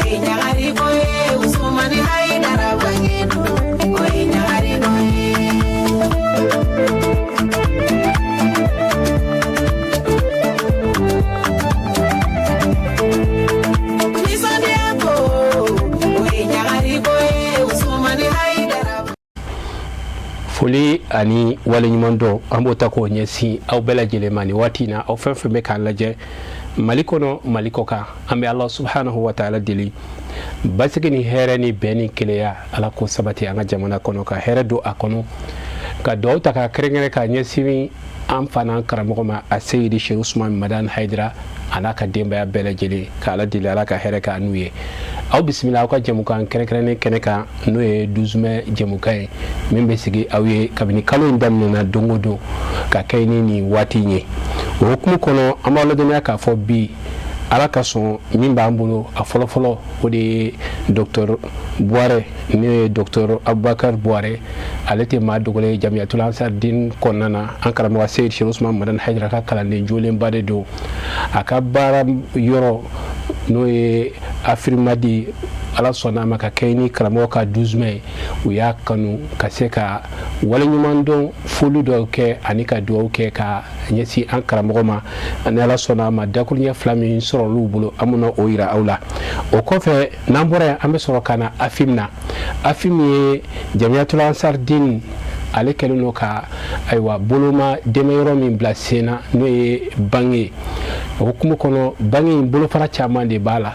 Ye ɲagariko ye, Usumani Hayidara bange don, o ye ɲagariko ye. Nisɔndiya ko, o ye ɲagariko ye, Usumani Hayidara. Foli ani waleɲuman dɔn, an b'o ta k'o ɲɛsin aw bɛɛ lajɛlen ma nin waati in na, aw fɛn fɛn bɛ k'an lajɛ Mali kɔnɔ, Mali kɔ kan. An bɛ Ala subhanahu wa taala deli, basigi ni hɛrɛ ni bɛn ni kelenya, Ala k'o sabati an ka jamana kɔnɔ, ka hɛrɛ don a kɔnɔ. Ka dugawu ta ka kɛrɛnkɛrɛn ka ɲɛsin an fana karamɔgɔ ma, a Seyidi Sheikh Usman Madani Hayidara, a n'a ka denbaya bɛɛ lajɛlen, ka Ala deli, Ala ka hɛrɛ k'a n'u ye. Aw bisimila aw ka jɛmukan kɛrɛnkɛrɛnnen kɛnɛ kan, n'o ye 12 mai jɛmukan ye, min bɛ sigi aw ye kabini kalo in daminɛna don o don ka kɛ ni nin waati in ye. O hukumu kɔnɔ, an b'aw ladɔnniya k'a fɔ bi, Ala ka sɔn, min b'an bolo a fɔlɔfɔlɔ, o de ye Docteur Buwarɛ, n'o ye Docteur Abubakar Buwarɛ. Ale tɛ maa dogolen ye Jamiyatul Ansar Din kɔnɔna na. An karamɔgɔ Seyid Sheikh Usman Madani Hayidara ka kalanden jolenba de don. A ka baara yɔrɔ, n'o ye Afirimadi, Ala sɔnna a ma ka kɛ ni karamɔgɔ ka 12 mai, u y'a kanu ka se ka waleɲumandɔn foli dɔw kɛ ani ka dugawu kɛ ka ɲɛsin an karamɔgɔ ma. Ani Ala sɔnna a ma, dakuruɲɛ fila min sɔrɔl'u bolo, an bɛna o yira aw la. O kɔfɛ, n'an bɔra yen, an bɛ sɔrɔ ka na AFIM na. AFIM ye Jamiyatul Ansar Din, ale kɛlen don ka, ayiwa, boloma dɛmɛ yɔrɔ min bila sen na, n'o ye banque ye. O hukumu kɔnɔ, banque in bolofara caman de b'a la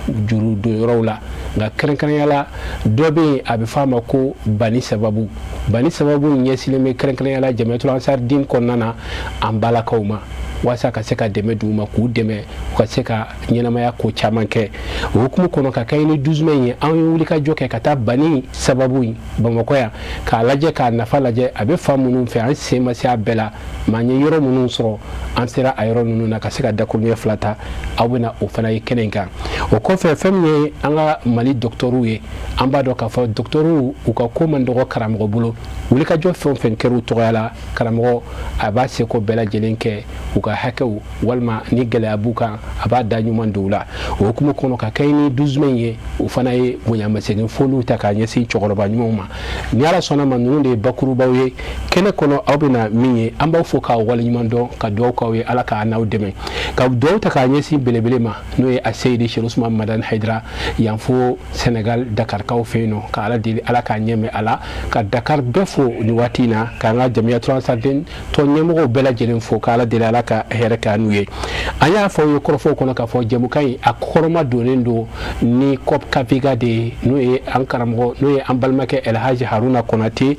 juru don yɔrɔw la, nka kɛrɛnkɛrɛnya la, dɔ bɛ yen, a bɛ fɔ a ma ko Bani Sababu. Bani Sababu ɲɛsinnen bɛ kɛrɛnkɛrɛnya la Jamiyatul Ansar Din kɔnɔna na, an balakaw ma, walasa ka se ka dɛmɛ d'u ma, k'u dɛmɛ u ka se ka ɲɛnamaya ko caman kɛ. O hukumu kɔnɔ, ka kɛ ni 12 mai ye, an ye wulikajɔ kɛ ka taa Bani Sababu in Bamakɔ yan, k'a lajɛ, k'a nafa lajɛ. A bɛ fan minnu fɛ, an sen ma se a bɛɛ la, mɛ an ye yɔrɔ minnu sɔrɔ, an sera a yɔrɔ ninnu na ka se ka dakuruɲɛ fila ta. Aw bɛna o fana ye kɛnɛ in kan. O kɔfɛ, fɛn min ye an ka Mali dɔgɔtɔrɔw ye, an b'a dɔn k'a fɔ dɔgɔtɔrɔw, u ka ko man dɔgɔ karamɔgɔ bolo. Wulikajɔ fɛn o fɛn kɛra u tɔgɔya la, karamɔgɔ a b'a seko bɛɛ lajɛlen kɛ u ka hakɛw, walima ni gɛlɛya b'u kan, a b'a da ɲuman don u la. O hukumu kɔnɔ, ka kɛ ni 12 mai ye, o fana ye bonyamasegin foliw ta k'a ɲɛsin cɛkɔrɔba ɲumanw ma. Ni Ala sɔnna ma, ninnu de ye bakurubaw ye kɛnɛ kɔnɔ, aw bɛna min ye. An b'aw fo k'aw waleɲuman dɔn, ka dugawu k'aw ye, Ala k'a n'aw dɛmɛ. Ka dugawu ta k'a ɲɛsin belebele ma, n'o ye a Seyidi Sheikh Usman Madani Hayidara, yan fo Senegal, Dakarkaw fɛ yen nɔ, ka Ala deli, Ala k'a ɲɛmɛ a la, ka Dakar bɛɛ fo nin waati in na, k'an ka Jamiyatul Ansar Din tɔn ɲɛmɔgɔw bɛɛ lajɛlen fo, ka Ala deli, Ala ka hɛrɛ k'a n'u ye. An y'a fɔ aw ye kɔrɔfɔw kɔnɔ k'a fɔ jɛmukan in a kɔrɔma donnen don ni COP Kapiga de ye, n'o ye an karamɔgɔ, n'o ye an balimakɛ Elhaji Haruna Konate,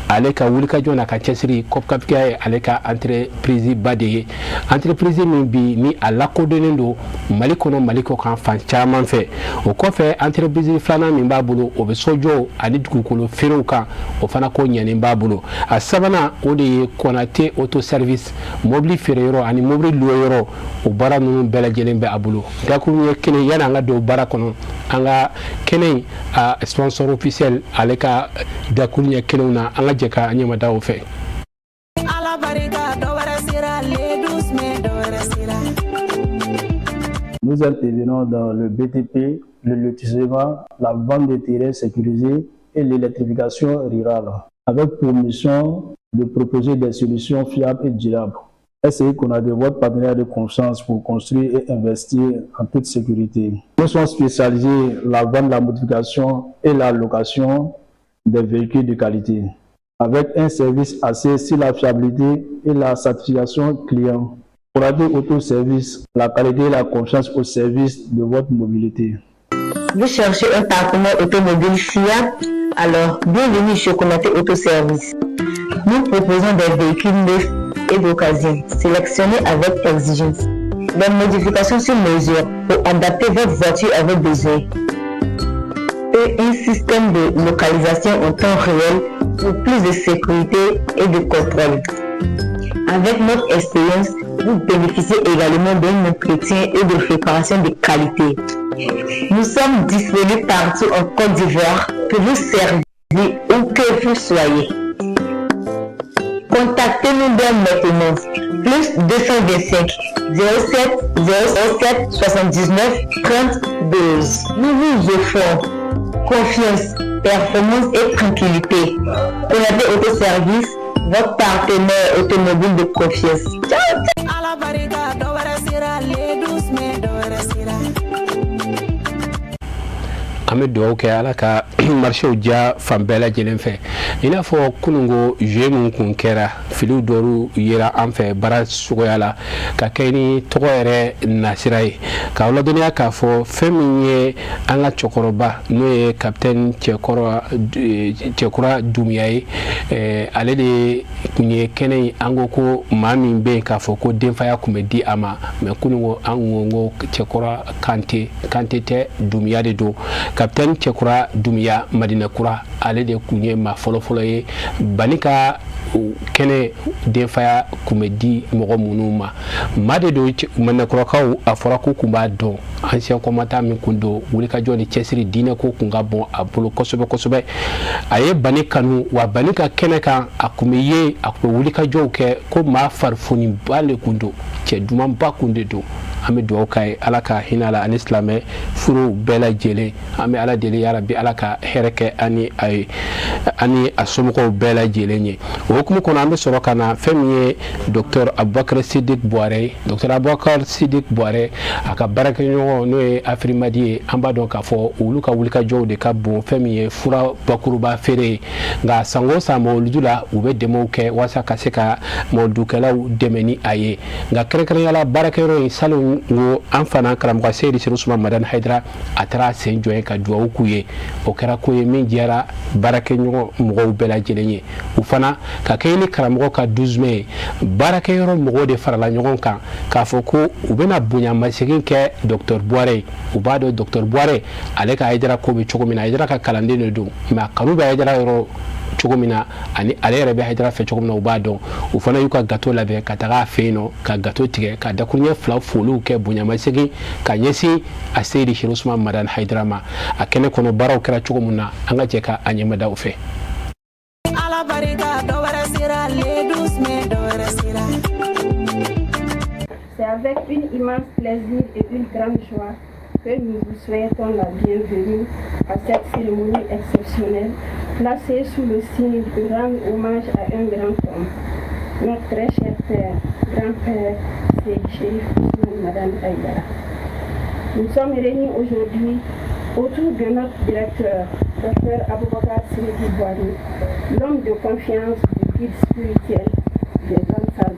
ale ka wulikajɔ n'a ka cɛsiri. COP Kapiga ye ale ka entreprise ba de ye, entreprise min bi ni a lakodɔnnen don Mali kɔnɔ, Mali kɔ kan, fan caman fɛ. O kɔfɛ, entreprise filanan min b'a bolo, o bɛ sojɔw ani dugukolo feerew kan, o fana ko ɲɛnen b'a bolo. A sabanan, o de ye Konate Auto Service, mobili feere yɔrɔ ani mobili louer yɔrɔ. O baara ninnu bɛɛ lajɛlen bɛ a bolo. Dakuruɲɛ kelen, yanni an ka don baara kɔnɔ, an ka kɛnɛ in a sponsor officiel, ale ka dakuruɲɛ kelenw na, an ka jɛ ka ɲɛmada o fɛ. Ala barika, dɔ wɛrɛ sera, le 12 mai, dɔ wɛrɛ sera. Nous intervenons dans le BTP, le lotissement, la vente de terrains sécurisés et l'électrification rurale, avec pour mission de proposer des solutions fiables et durables. SCI Konate, votre partenaire de confiance pour construire et investir en toute sécurité. Nous sommes spécialisés dans la vente, la modification et la location des véhicules de qualité, avec un service axé sur la fiabilité et la satisfaction client. Konate Auto Service, la qualité et la confiance au service de votre mobilité. Vous cherchez un partenaire automobile fiable? Alors, bienvenue chez Konaté Auto Service. Nous proposons des véhicules neufs et d'occasion, sélectionnés avec exigence. Des modifications sur mesure pour adapter votre voiture à vos besoins. Et un système de localisation en temps réel pour plus de sécurité et de contrôle. Avec notre expérience, vous bénéficiez également d'un entretien et de réparation de qualité. Nous sommes disponibles partout en Côte d'Ivoire pour vous servir où que vous soyez. Contactez-nous dès maintenant. Plus 225 07 07 79 32. Nous vous offrons confiance, performance et tranquillité. Konaté Auto Service, votre partenaire automobile de confiance. Ciao. Ala barika dɔ wɛrɛ sera le 12 mai dɔ wɛrɛ sera. An bɛ dugawu kɛ Ala ka marchéw diya fan bɛɛ lajɛlen fɛ. I n'a fɔ kununko jeu min kun kɛra, filiw dɔw yera an fɛ baara suguya la ka kɛ ni tɔgɔ yɛrɛ nasira ye, k'aw ladɔnniya k'a fɔ fɛn min ye an ka cɛkɔrɔba, n'o ye capitaine Cɛkura Dunbiya ye, ale de kun ye kɛnɛ in. An ko ko maa min bɛ yen k'a fɔ ko denfaya kun bɛ di a ma, mais kununko an ko ko Cɛkura Kante, Kante tɛ, Dunbiya de don. Capitaine Cɛkura Dunbiya Madinakura, ale de kun ye maa fɔlɔfɔlɔ ye bani ka kɛnɛ denfaya kun bɛ di mɔgɔ minnu ma. Maa de don, Madinakurakaw, a fɔra ko kun b'a dɔn, ancien combattant min kun don, wulikajɔ ni cɛsiri, diinɛ ko kun ka bon a bolo kosɛbɛ kosɛbɛ. A ye bani kanu wa bani ka kɛnɛ kan a kun bɛ ye, a kun bɛ wulikajɔw kɛ, ko maa farifoniba de kun don, cɛ dumanba kun de don. An bɛ dugawu k'a ye, Ala ka hinɛ la ani silamɛ furuw bɛɛ lajɛlen. An bɛ Ala deli, yarabi Ala ka hɛrɛ kɛ ani a ye ani a somɔgɔw bɛɛ lajɛlen ye. O hukumu kɔnɔ, an bɛ sɔrɔ ka na fɛn min ye docteur Abubakar Sidik Buware ye. Docteur Abubakar Sidik Buware, a ka baarakɛɲɔgɔn, n'o ye Afirimadi ye, an b'a dɔn k'a fɔ olu ka wulikajɔw de ka bon fɛn min ye fura bakuruba feere ye. Nka san o san mawuludu la, u bɛ dɛmɛw kɛ walasa ka se ka mawuludukɛlaw dɛmɛ ni a ye. Nka kɛrɛnkɛrɛnnenya la, baarakɛyɔrɔ in salon ko an fana karamɔgɔ Seyidi Seri Usman Madani Hayidara, a taara sen jɔ yen ka dugawu k'u ye. O kɛra ko ye min diyara baarakɛɲɔgɔn mɔgɔw bɛɛ lajɛlen ye. U fana ka kɛ ni karamɔgɔ ka 12 mai ye, baarakɛyɔrɔ mɔgɔw de farala ɲɔgɔn kan k'a fɔ ko u bɛna bonyamasegin kɛ docteur Buware ye. U b'a dɔn docteur Buware, ale ka Hayidara ko bɛ cogo min na, Hayidara ka kalanden de don, mais a kanu bɛ Hayidara yɔrɔ cogo min na, ani ale yɛrɛ bɛ Hayidara fɛ cogo min na, u b'a dɔn. U fana y'u ka gâteau labɛn ka taga a fɛ yen nɔ ka gâteau tigɛ, ka dakuruɲɛ fila foliw kɛ, bonyamasegin ka ɲɛsin a Seyidi Seri Usman Madani Hayidara ma. A kɛnɛ kɔnɔ baaraw kɛra cogo min na, an ka jɛ ka a ɲɛmada u fɛ. Ala barika dɔ wɛrɛ sera le 12 mai dɔ wɛrɛ sera. C'est avec une immense plaisir et une grande joie que nous vous souhaitons la bienvenue à cette cérémonie exceptionnelle placée sous le signe de rendre hommage à un grand homme, notre très cher père, grand-père, c'est Chérif Ousmane Madani Haïdara. Nous sommes réunis aujourd'hui autour de notre directeur, Dr Aboubakar Sidiki Bouaré, l'homme de confiance du guide spirituel des Ansar,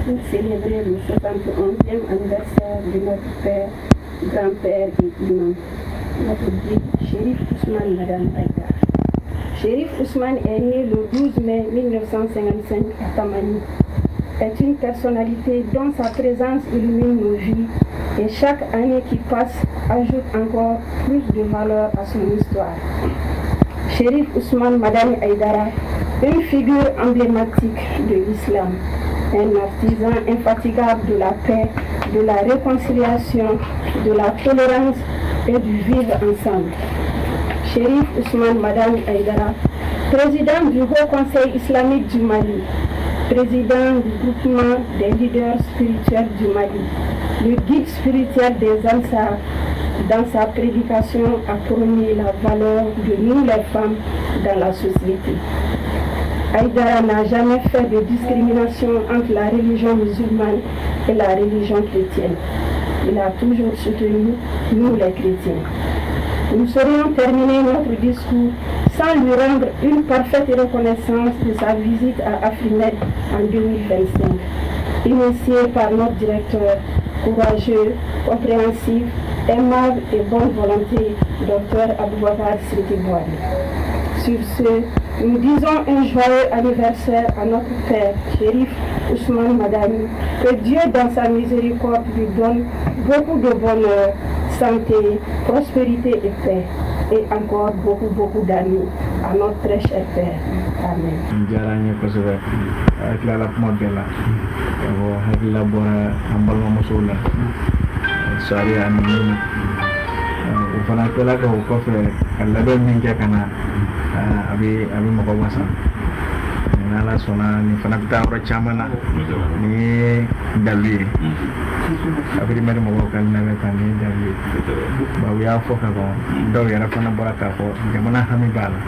pour célébrer le 71e anniversaire de notre père, grand-père et imam, notre guide Chérif Ousmane Madani Haïdara. Chérif Ousmane est né le 12 mai 1955 à Tamani, est une personnalité dont sa présence illumine nos vies et chaque année qui passe ajoute encore plus de valeur à son histoire. Chérif Ousmane Madani Haïdara, une figure emblématique de l'islam, un artisan infatigable de la paix, de la réconciliation, de la tolérance et du vivre ensemble. Chérif Ousmane Madani Haïdara, président du Haut Conseil islamique du Mali, président du groupement des leaders spirituels du Mali, le guide spirituel des Ansar, dans sa prédication a prôné la valeur de nous les femmes dans la société. Haïdara n'a jamais fait de discrimination entre la religion musulmane et la religion chrétienne. Il a toujours soutenu nous les chrétiens. Nous saurions terminer notre discours sans lui rendre une parfaite reconnaissance de sa visite à Afrimed en 2025, initiée par notre directeur courageux, compréhensif, aimable et bonne volonté, Dr Aboubacar Sidiki Bouaré. Sur ce, nous disons un joyeux anniversaire à notre père, Chérif Ousmane Madani. Que Dieu, dans sa miséricorde, lui donne beaucoup de bonheur, santé, prospérité et paix. Et encore beaucoup, beaucoup d'années à notre très cher père. Amen. N diyara n ye kosɛbɛ. A tilala kuma bɛɛ la ka fɔ hakilila bɔra an balimamusow la, sari ani min o fana tilala ka o kɔfɛ ka labɛn min kɛ ka na, a bɛ mɔgɔ wasa. N'Ala sɔnna, nin fana bɛ taa yɔrɔ caman na. Nin ye dalu ye, AFRIMAD mɔgɔw ka labɛn ta, nin ye dalu ye. Bawo u y'a fɔ ka ban, dɔw yɛrɛ fana bɔra k'a fɔ jamana hami b'a la.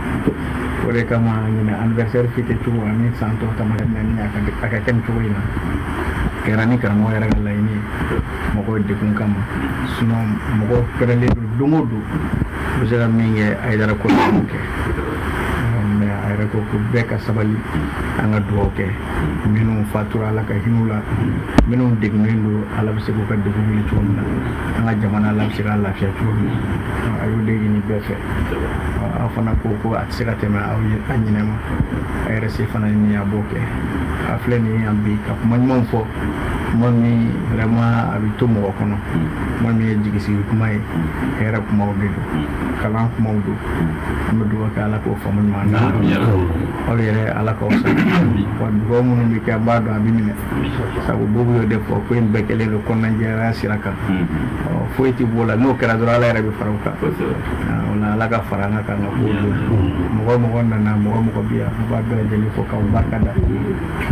O de kama ɲinɛ anniversaire fêter cogo ani san tɔw ta ma kɛ ni a ka kɛ nin cogo in na. Kɛra ni karamɔgɔ yɛrɛ ka laɲini ye mɔgɔw degun kama. Sinon mɔgɔw pɛrɛnlen don, don o don u bɛ se ka min kɛ Hayidara ko la, u b'o kɛ. Mais a yɛrɛ ko ko bɛɛ ka sabali, an ka dugawu kɛ. Minnu fatura, Ala ka hinɛ u la. Minnu degunnen don, Ala bɛ se k'u ka degun wuli cogo min na. An ka jamana, Ala bɛ se k'a lafiya cogo min na. A y'o de ɲini bɛɛ fɛ. Aw fana ko ko a tɛ se ka tɛmɛ aw ye, a ɲinɛ ma. A yɛrɛ se fana ye min ye, a b'o kɛ. A filɛ nin ye yan bi ka kuma ɲumanw fɔ, kuma min vraiment a bɛ to mɔgɔ kɔnɔ, kuma min ye jigisigi kuma ye, hɛrɛ kumaw de don, kalan kumaw don. An bɛ dugawu kɛ, Ala k'o faamu ɲuman na. Aw yɛrɛ, Ala k'aw sara. Wa dugawu minnu bɛ kɛ, an b'a dɔn a bɛ minɛ, sabu Bobu y'o de fɔ ko in bɛɛ kɛlen don kɔnɔnajɛya sira kan. Foyi tɛ b'o la, n'o kɛra dɔrɔn, Ala yɛrɛ bɛ fara o kan. O la, Ala ka fara an kan ka kow don. Mɔgɔ mɔgɔ nana, mɔgɔ mɔgɔ bɛ yan, an b'a bɛɛ lajɛlen fo k'aw barika da.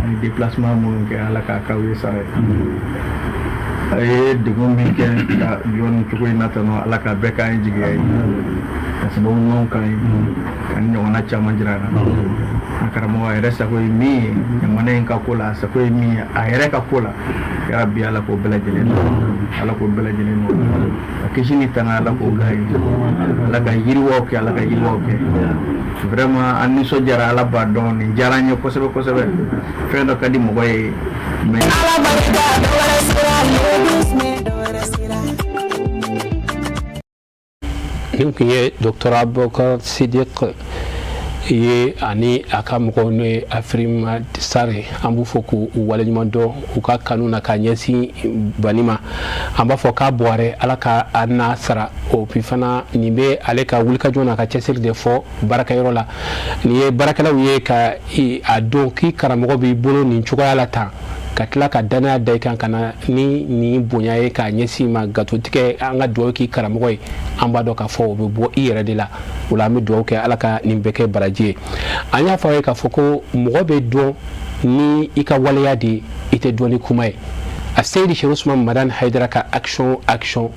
Ani déplacement minnu kɛ, Ala k'a k'aw ye sara ye. A ye degun min kɛ ka jɔ nin cogo in na tan nɔ, Ala k'a bɛɛ k'an ye jigiya ye, ka sababu ɲumanw k'an ye, ka ni ɲɔgɔnna caman jira an na. An karamɔgɔ, a yɛrɛ sago ye min ye jamana in ka ko la, a sago ye min ye a yɛrɛ ka ko la, yarabi Ala k'o bɛɛ lajɛlen nɔgɔya, Ala k'o bɛɛ lajɛlen nɔgɔya. Ka kisi ni tanga, Ala k'o k'a ye. Ala ka yiriwaw kɛ, Ala ka yiriwaw kɛ. Vraiment, an nisɔndiyara, Ala b'a dɔn, nin diyara an ye kosɛbɛ kosɛbɛ. Fɛn dɔ ka di mɔgɔ ye, mais Ala barika, dɔ wɛrɛ sera le 12 mai, dɔ wɛrɛ sera. Nin tun ye Docteur Abubakar Sidik ye ani a ka mɔgɔw, n'o ye Afrima Sare. An b'u fɔ k'u waleɲuman dɔn u ka kanu na ka ɲɛsin Bani ma. An b'a fɔ k'a buware, Ala ka a n'a sara. O bi fana, nin bɛ ale ka wulikajɔ n'a ka cɛsiri de fɔ baarakɛyɔrɔ la. Nin ye baarakɛlaw ye ka a dɔn k'i karamɔgɔ b'i bolo nin cogoya la tan, ka tila ka danaya da i kan ka na ni nin bonya ye k'a ɲɛsin ma gatotigɛ. An ka dugawu k'i karamɔgɔ ye. An b'a dɔn k'a fɔ o bɛ bɔ i yɛrɛ de la. O la, an bɛ dugawu kɛ, Ala ka nin bɛɛ kɛ baraji ye. An y'a fɔ aw ye k'a fɔ ko mɔgɔ bɛ dɔn ni i ka waleya de ye, i tɛ dɔn ni kuma ye. A Seyidi Seri Usman Madani Hayidara ka action action,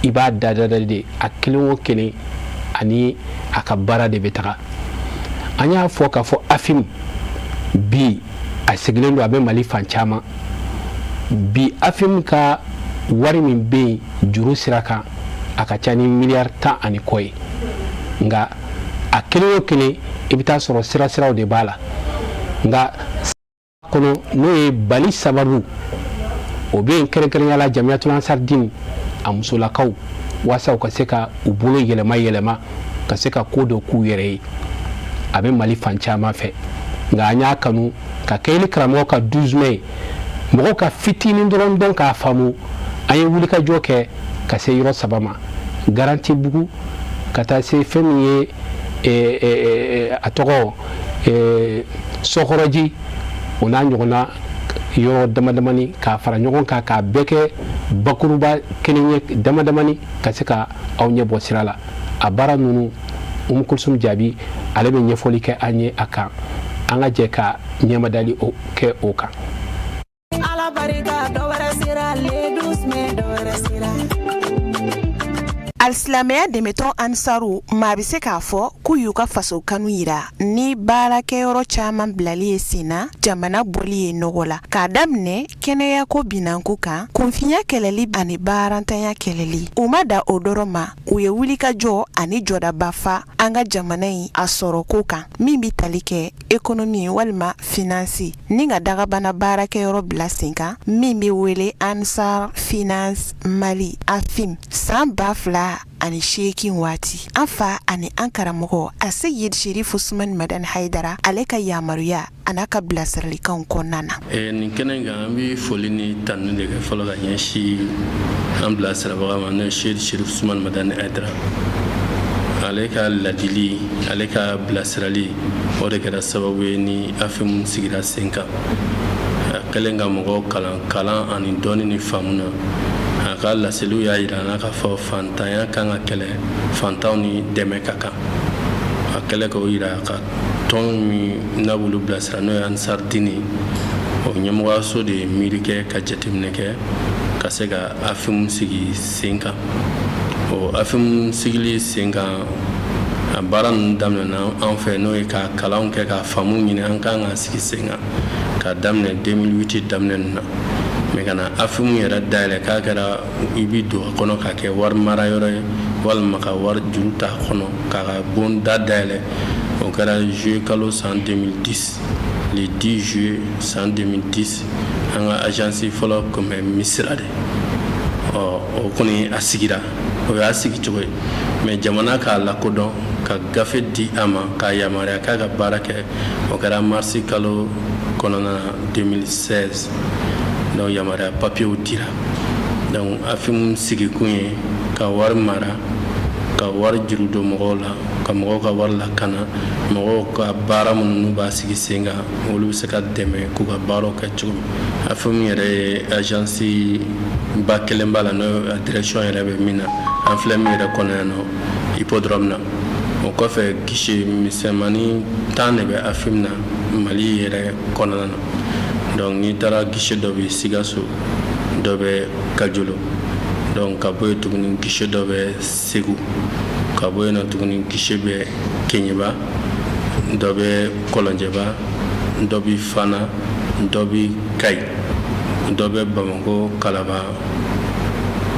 i b'a da da de, a kelen o kelen ani a ka baara de bɛ taga. An y'a fɔ k'a fɔ AFIM bi, a sigilen don, a bɛ Mali fan caman bi. AFIM ka wari min bɛ yen juru sira kan, a ka ca ni miliyari 10 ani kɔ ye. Nka a kelen o kelen, i bɛ taa sɔrɔ sira siraw de b'a la. Nka kɔnɔ, n'o ye Bani sababu, o bɛ yen kɛrɛnkɛrɛnya la Jamiyatul Ansar Dine, a musolakaw, waasa u ka se ka u bolo yɛlɛma yɛlɛma ka se ka ko dɔ k'u yɛrɛ ye. A bɛ Mali fan caman fɛ. Nka an y'a kanu ka kɛ ni karamɔgɔ ka 12 mai ye, mɔgɔw ka fitinin dɔrɔn dɔn k'a faamu. An ye wulikajɔ kɛ ka se yɔrɔ saba ma: Garantibugu, ka taa se fɛn min ye a tɔgɔ Sɔkɔrɔji, o n'a ɲɔgɔnna yɔrɔ dama damani, k'a fara ɲɔgɔn kan k'a bɛɛ kɛ bakuruba kelen ye dama damani, ka se ka aw ɲɛ bɔ sira la. A baara ninnu, Umu Kulsum Jaabi, ale bɛ ɲɛfɔli kɛ an ye a kan. An ka jɛ ka ɲɛmadali kɛ o kan. Ala barika, dɔ wɛrɛ sera le 12 mai, dɔ wɛrɛ sera. Alisilamɛya dɛmɛtɔn Ansaru, maa bɛ se k'a fɔ k'u y'u ka faso kanu yira ni baarakɛyɔrɔ caman bilali ye sen na, jamana bɔli ye nɔgɔ la, k'a daminɛ kɛnɛyako binanko kan, kunfinya kɛlɛli ani baarantanya kɛlɛli. U ma da o dɔrɔn ma, u ye wulikajɔ ani jɔdaba fa an ka jamana in a sɔrɔko kan, min bɛ tali kɛ économie walima finance, ni ka dagabana baarakɛyɔrɔ bila sen kan min bɛ wele Ansar Finance Mali, AFIM, san 2008 waati. An fa ani an karamɔgɔ a Seyid Sherif Usman Madani Hayidara, ale ka yamaruya a n'a ka bilasiralikanw kɔnɔna na. Nin kɛnɛ kan, an bɛ foli ni tanu de kɛ fɔlɔ ka ɲɛsin an bilasirabaga ma, n'o ye Seyid Sherif Usman Madani Hayidara. Ale ka ladili, ale ka bilasirali, o de kɛra sababu ye ni AFIM sigira sen kan. A kɛlen ka mɔgɔw kalan kalan ani dɔnni ni faamu na, a ka laseliw y'a jira an na k'a fɔ fantanya kan ka kɛlɛ, fantanw ni dɛmɛ ka kan. A kɛlen k'o jira a ka Tɔn min n'a b'olu bilasira, n'o ye Ansar Dine, o ɲɛmɔgɔyaso de ye miiri kɛ ka jateminɛ kɛ ka se ka AFIM sigi sen kan. O AFIM sigili sen kan, a baara ninnu daminɛna an fɛ, n'o ye ka kalanw kɛ, ka faamu ɲini an kan ka sigi sen kan ka daminɛ 2008 daminɛ ninnu na. Mais ka na AFIM yɛrɛ dayɛlɛ k'a kɛra i bɛ don a kɔnɔ ka kɛ wari mara yɔrɔ ye walima ka wari juru t'a kɔnɔ, k'a ka bonda dayɛlɛ, o kɛra juillet kalo san 2010, le 10 juillet san 2010. An ka agence fɔlɔ tun bɛ Misira de. Ɔ, o kɔni a sigira, o y'a sigi cogo ye. Mais jamana k'a lakodɔn, ka gafe di a ma k'a yamaruya k'a ka baara kɛ, o kɛra marisi kalo kɔnɔna na 2016. Donc yamaruya papiyew dira. Donc AFIM sigikun ye ka wari mara, ka wari juru don mɔgɔw la, ka mɔgɔw ka wari lakana, mɔgɔw ka baara minnu b'a sigi sen kan, olu bɛ se ka dɛmɛ k'u ka baaraw kɛ cogo min. AFIM yɛrɛ ye agence ba kelen b'a la, n'o ye direction yɛrɛ bɛ min na, an filɛ min yɛrɛ kɔnɔ yan nɔ, hippodrome na. O kɔfɛ, guichet misɛnmanin 10 de bɛ AFIM na Mali yɛrɛ kɔnɔna na. Donc n'i taara, guichet dɔ bɛ Sikaso, dɔ bɛ Kajolo, donc ka bɔ yen tuguni, guichet dɔ bɛ Segu, ka bɔ yen nɔ tuguni, guichet bɛ Keɲeba, dɔ bɛ Kɔlɔnjɛba, dɔ bɛ Fana, dɔ bɛ Kayi, dɔ bɛ Bamakɔ Kalaban,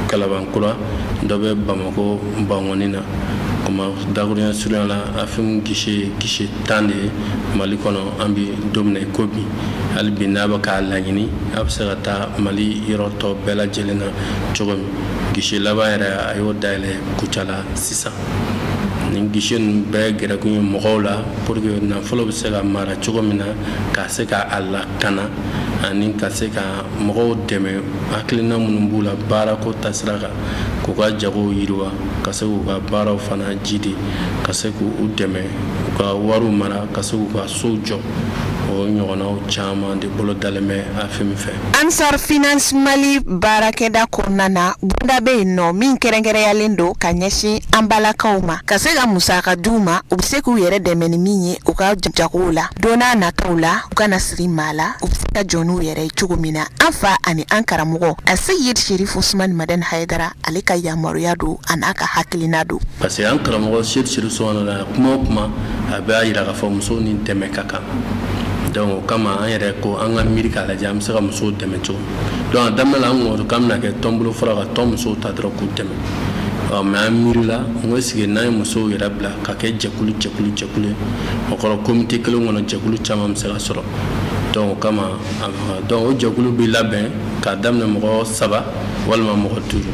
Kalabankura, dɔ bɛ Bamakɔ Bankɔni na. Kuma dakuruɲɛ surunya la, AFIM guichet 10 de ye Mali kɔnɔ an bɛ don min na i ko bi. Hali bi n'a bɛ k'a laɲini, a bɛ se ka taa Mali yɔrɔ tɔ bɛɛ lajɛlen na cogo min. Guichet laban yɛrɛ, a y'o dayɛlɛ Kucala sisan. Nin guichet ninnu bɛɛ gɛrɛkun ye mɔgɔw la pour que nafolo bɛ se ka mara cogo min na, ka se ka a lakana ani ka se ka mɔgɔw dɛmɛ hakilina minnu b'u la baarako tasira kan, k'u ka jagow yiriwa, ka se k'u ka baaraw fana jidi, ka se k'u dɛmɛ u ka wariw mara, ka se k'u ka sow jɔ. O ɲɔgɔnnaw caman de bolo dalen bɛ AFIM fɛ. Ansar Finance Mali baarakɛda kɔnɔna na, bonda bɛ yen nɔ min kɛrɛnkɛrɛnyalen don ka ɲɛsin an balakaw ma, ka se ka musaka d'u ma, u bɛ se k'u yɛrɛ dɛmɛ ni min ye u ka jagow la don n'a nataw la, u kana siri maa la, u bɛ se ka jɔ n'u yɛrɛ ye cogo min na. An fa ani an karamɔgɔ Aseyid Sherif Usumani Madani Hayidara, ale ka yamaruya don, a n'a ka hakilina don. Parce que an karamɔgɔ Seyid Sherif Usumani la, kuma o kuma, a b'a jira k'a fɔ musow ni dɛmɛ ka kan. Donc o kama, an yɛrɛ ko an ka miiri k'a lajɛ an bɛ se ka musow dɛmɛ cogo. Donc a daminɛ la, an ko k'an bɛna kɛ tɔnbolo fɔlɔ ka tɔn musow ta dɔrɔn k'u dɛmɛ. Ɔ, mais an miirila n ko est-ce que n'an ye musow yɛrɛ bila ka kɛ jɛkulu jɛkulu jɛkulu ye, o kɔrɔ comité kelen kɔnɔ, jɛkulu caman bɛ se ka sɔrɔ. Donc o kama, donc o jɛkulu bɛ labɛn k'a daminɛ mɔgɔ saba walima mɔgɔ duuru.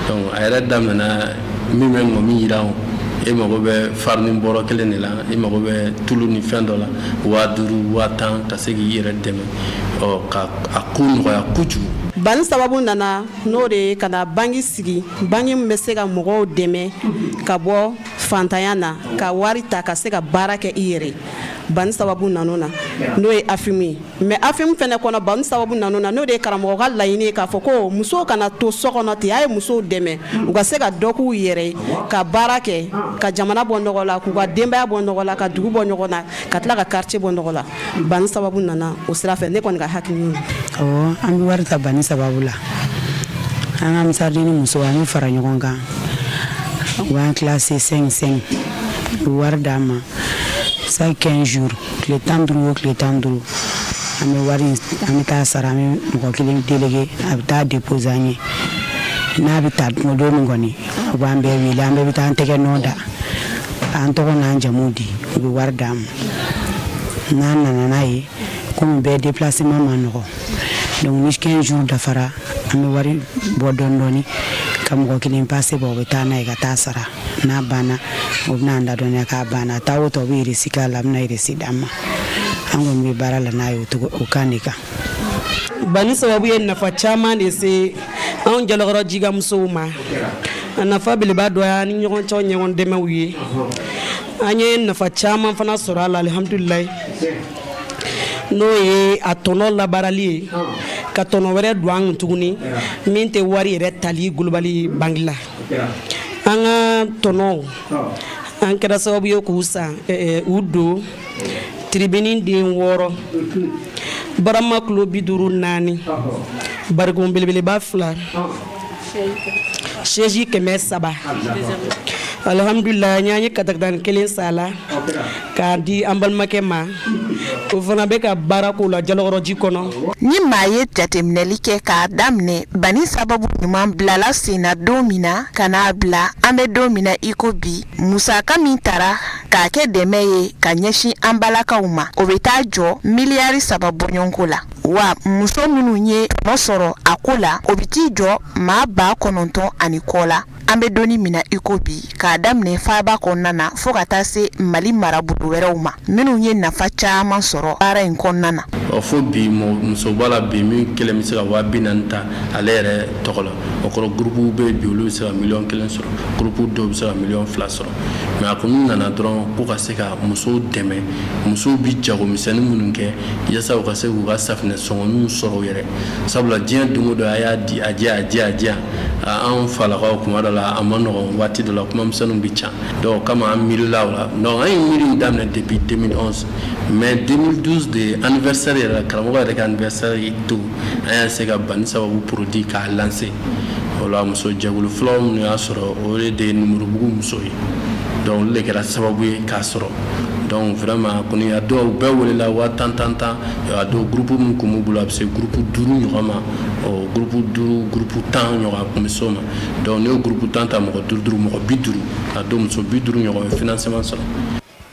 Donc a yɛrɛ daminɛna min bɛ ŋɔmi yira, o e mago bɛ farini bɔrɔ kelen de la, e mago bɛ tulu ni fɛn dɔ la, 5000, 10,000, ka se k'i yɛrɛ dɛmɛ, ɔ, ka a ko nɔgɔya kojugu. Bani sababu nana, n'o de ye ka na banki sigi, banki min bɛ se ka mɔgɔw dɛmɛ ka bɔ fantanya na, ka wari ta ka se ka baara kɛ i yɛrɛ. Bani sababu nana na, n'o ye AFIM ye. Mais AFIM fɛnɛ kɔnɔ, bani sababu nana na, n'o de ye karamɔgɔ ka laɲini ye k'a fɔ ko musow kana to so kɔnɔ ten, a ye musow dɛmɛ u ka se ka dɔ k'u yɛrɛ, ka baara kɛ, ka jamana bɔ nɔgɔ la, k'u ka denbaya bɔ nɔgɔ la, ka dugu bɔ ɲɔgɔn na, ka tila ka quartier bɔ nɔgɔ la. Bani sababu nana o sira fɛ, ne kɔni ka hakilina. Awɔ, an bɛ wari ta bani sababu la. An ka Ansaridini musow, an bɛ fara ɲɔgɔn kan, u b'an classé 5 5, u bɛ wari d'an ma chaque 15 jours, tile 15 o tile 15, an bɛ wari, an bɛ taa sara. An bɛ mɔgɔ kelen délégué, a bɛ taa déposer an ye. N'a bɛ taa don min kɔni, u b'an bɛɛ wele, an bɛɛ bɛ taa an tɛgɛ nɔ da, an tɔgɔ n'an jamu di, u bɛ wari d'an ma. N'an nana n'a ye, komi bɛɛ déplacement ma nɔgɔ, donc ni 15 jours dafara, an bɛ wari bɔ dɔɔni dɔɔni ka mɔgɔ kelen passe bɔ, o bɛ taa n'a ye ka taa sara. N'a banna, o bɛna an ladɔnniya k'a banna. Taa o tɔ, u bɛ reçu k'a la, a bɛna reçu d'an ma. An kɔni bɛ baara la n'a ye o cogo, o kan de kan. Bani sababu ye nafa caman de se anw Jalakɔrɔ jigamusow ma. A nafa beleba dɔ y'an ni ɲɔgɔn cɛ ɲɔgɔn dɛmɛw ye. An ye nafa caman fana sɔrɔ a la, alihamudulilayi, n'o ye a tɔnɔ labaarali ye ka tɔnɔ wɛrɛ don an kun tuguni min tɛ wari yɛrɛ tali global banque la. An ka tɔnɔ An kɛra sababu ye k'u san, u don tiribini den 6, barama kilo 54, barikon belebeleba 2, chaise 300. Alhamdulila, an ye katakatani kelen san a la k'a di an balimakɛ ma, o fana bɛ ka baara k'o la Jalakɔrɔji kɔnɔ. Ni maa ye jateminɛli kɛ k'a daminɛ Bani Sababu Ɲuman bilala sen na don min na ka n'a bila an bɛ don min na i ko bi, musaka min tara k'a kɛ dɛmɛ ye ka ɲɛsin an balakaw ma, o bɛ taa jɔ miliyari 3 bɔɲɔgɔnko la. Wa muso minnu ye tɔnɔ sɔrɔ a ko la, o bɛ t'i jɔ maa 9000 ani kɔ la. An bɛ don min na i ko bi, k'a daminɛ faaba kɔnɔna na fo ka taa se Mali marabolo wɛrɛw ma, minnu ye nafa caman sɔrɔ baara in kɔnɔna na. Ɔ, fo bi, muso b'a la bi min kelen bɛ se ka 40.000 ta ale yɛrɛ tɔgɔ la. O kɔrɔ, groupe bɛ bi, olu bɛ se ka miliyɔn 1 sɔrɔ, groupe dɔw bɛ se ka miliyɔn 2 sɔrɔ. Mais a kɔni nana dɔrɔn ko ka se ka musow dɛmɛ, musow bɛ jagomisɛnnin minnu kɛ, yaasa u ka se k'u ka safinɛ sɔngɔninw sɔrɔ u yɛrɛ. Sabula diɲɛ don o don, a y'a di, a diya, a diya, a diya, anw falakaw, kuma dɔ la a ma nɔgɔn, waati dɔ la kuma misɛnninw bɛ ca. Donc o kama an miirila o la. Donc an ye miiri in daminɛ depuis 2011, mais 2012 de anniversaire yɛrɛ la, karamɔgɔ yɛrɛ ka anniversaire don, an y'a se ka Bani Sababu produit k'a lancer. O la, muso jɛkulu fɔlɔ minnu y'a sɔrɔ, o de ye Numurubugu muso ye. Donc olu de kɛra sababu ye k'a sɔrɔ. Donc vraiment kɔni, a dɔw bɛɛ welela waa tan tan tan. A dɔw, groupe min kun b'u bolo, a bɛ se groupe 5 ɲɔgɔn ma. Ɔ, groupe 5, groupe 10 ɲɔgɔn, a kun bɛ s'o ma. Donc n'i y'o groupe 10 ta, mɔgɔ duuru duuru, mɔgɔ 50, a don muso 50 ɲɔgɔn ye financement sɔrɔ.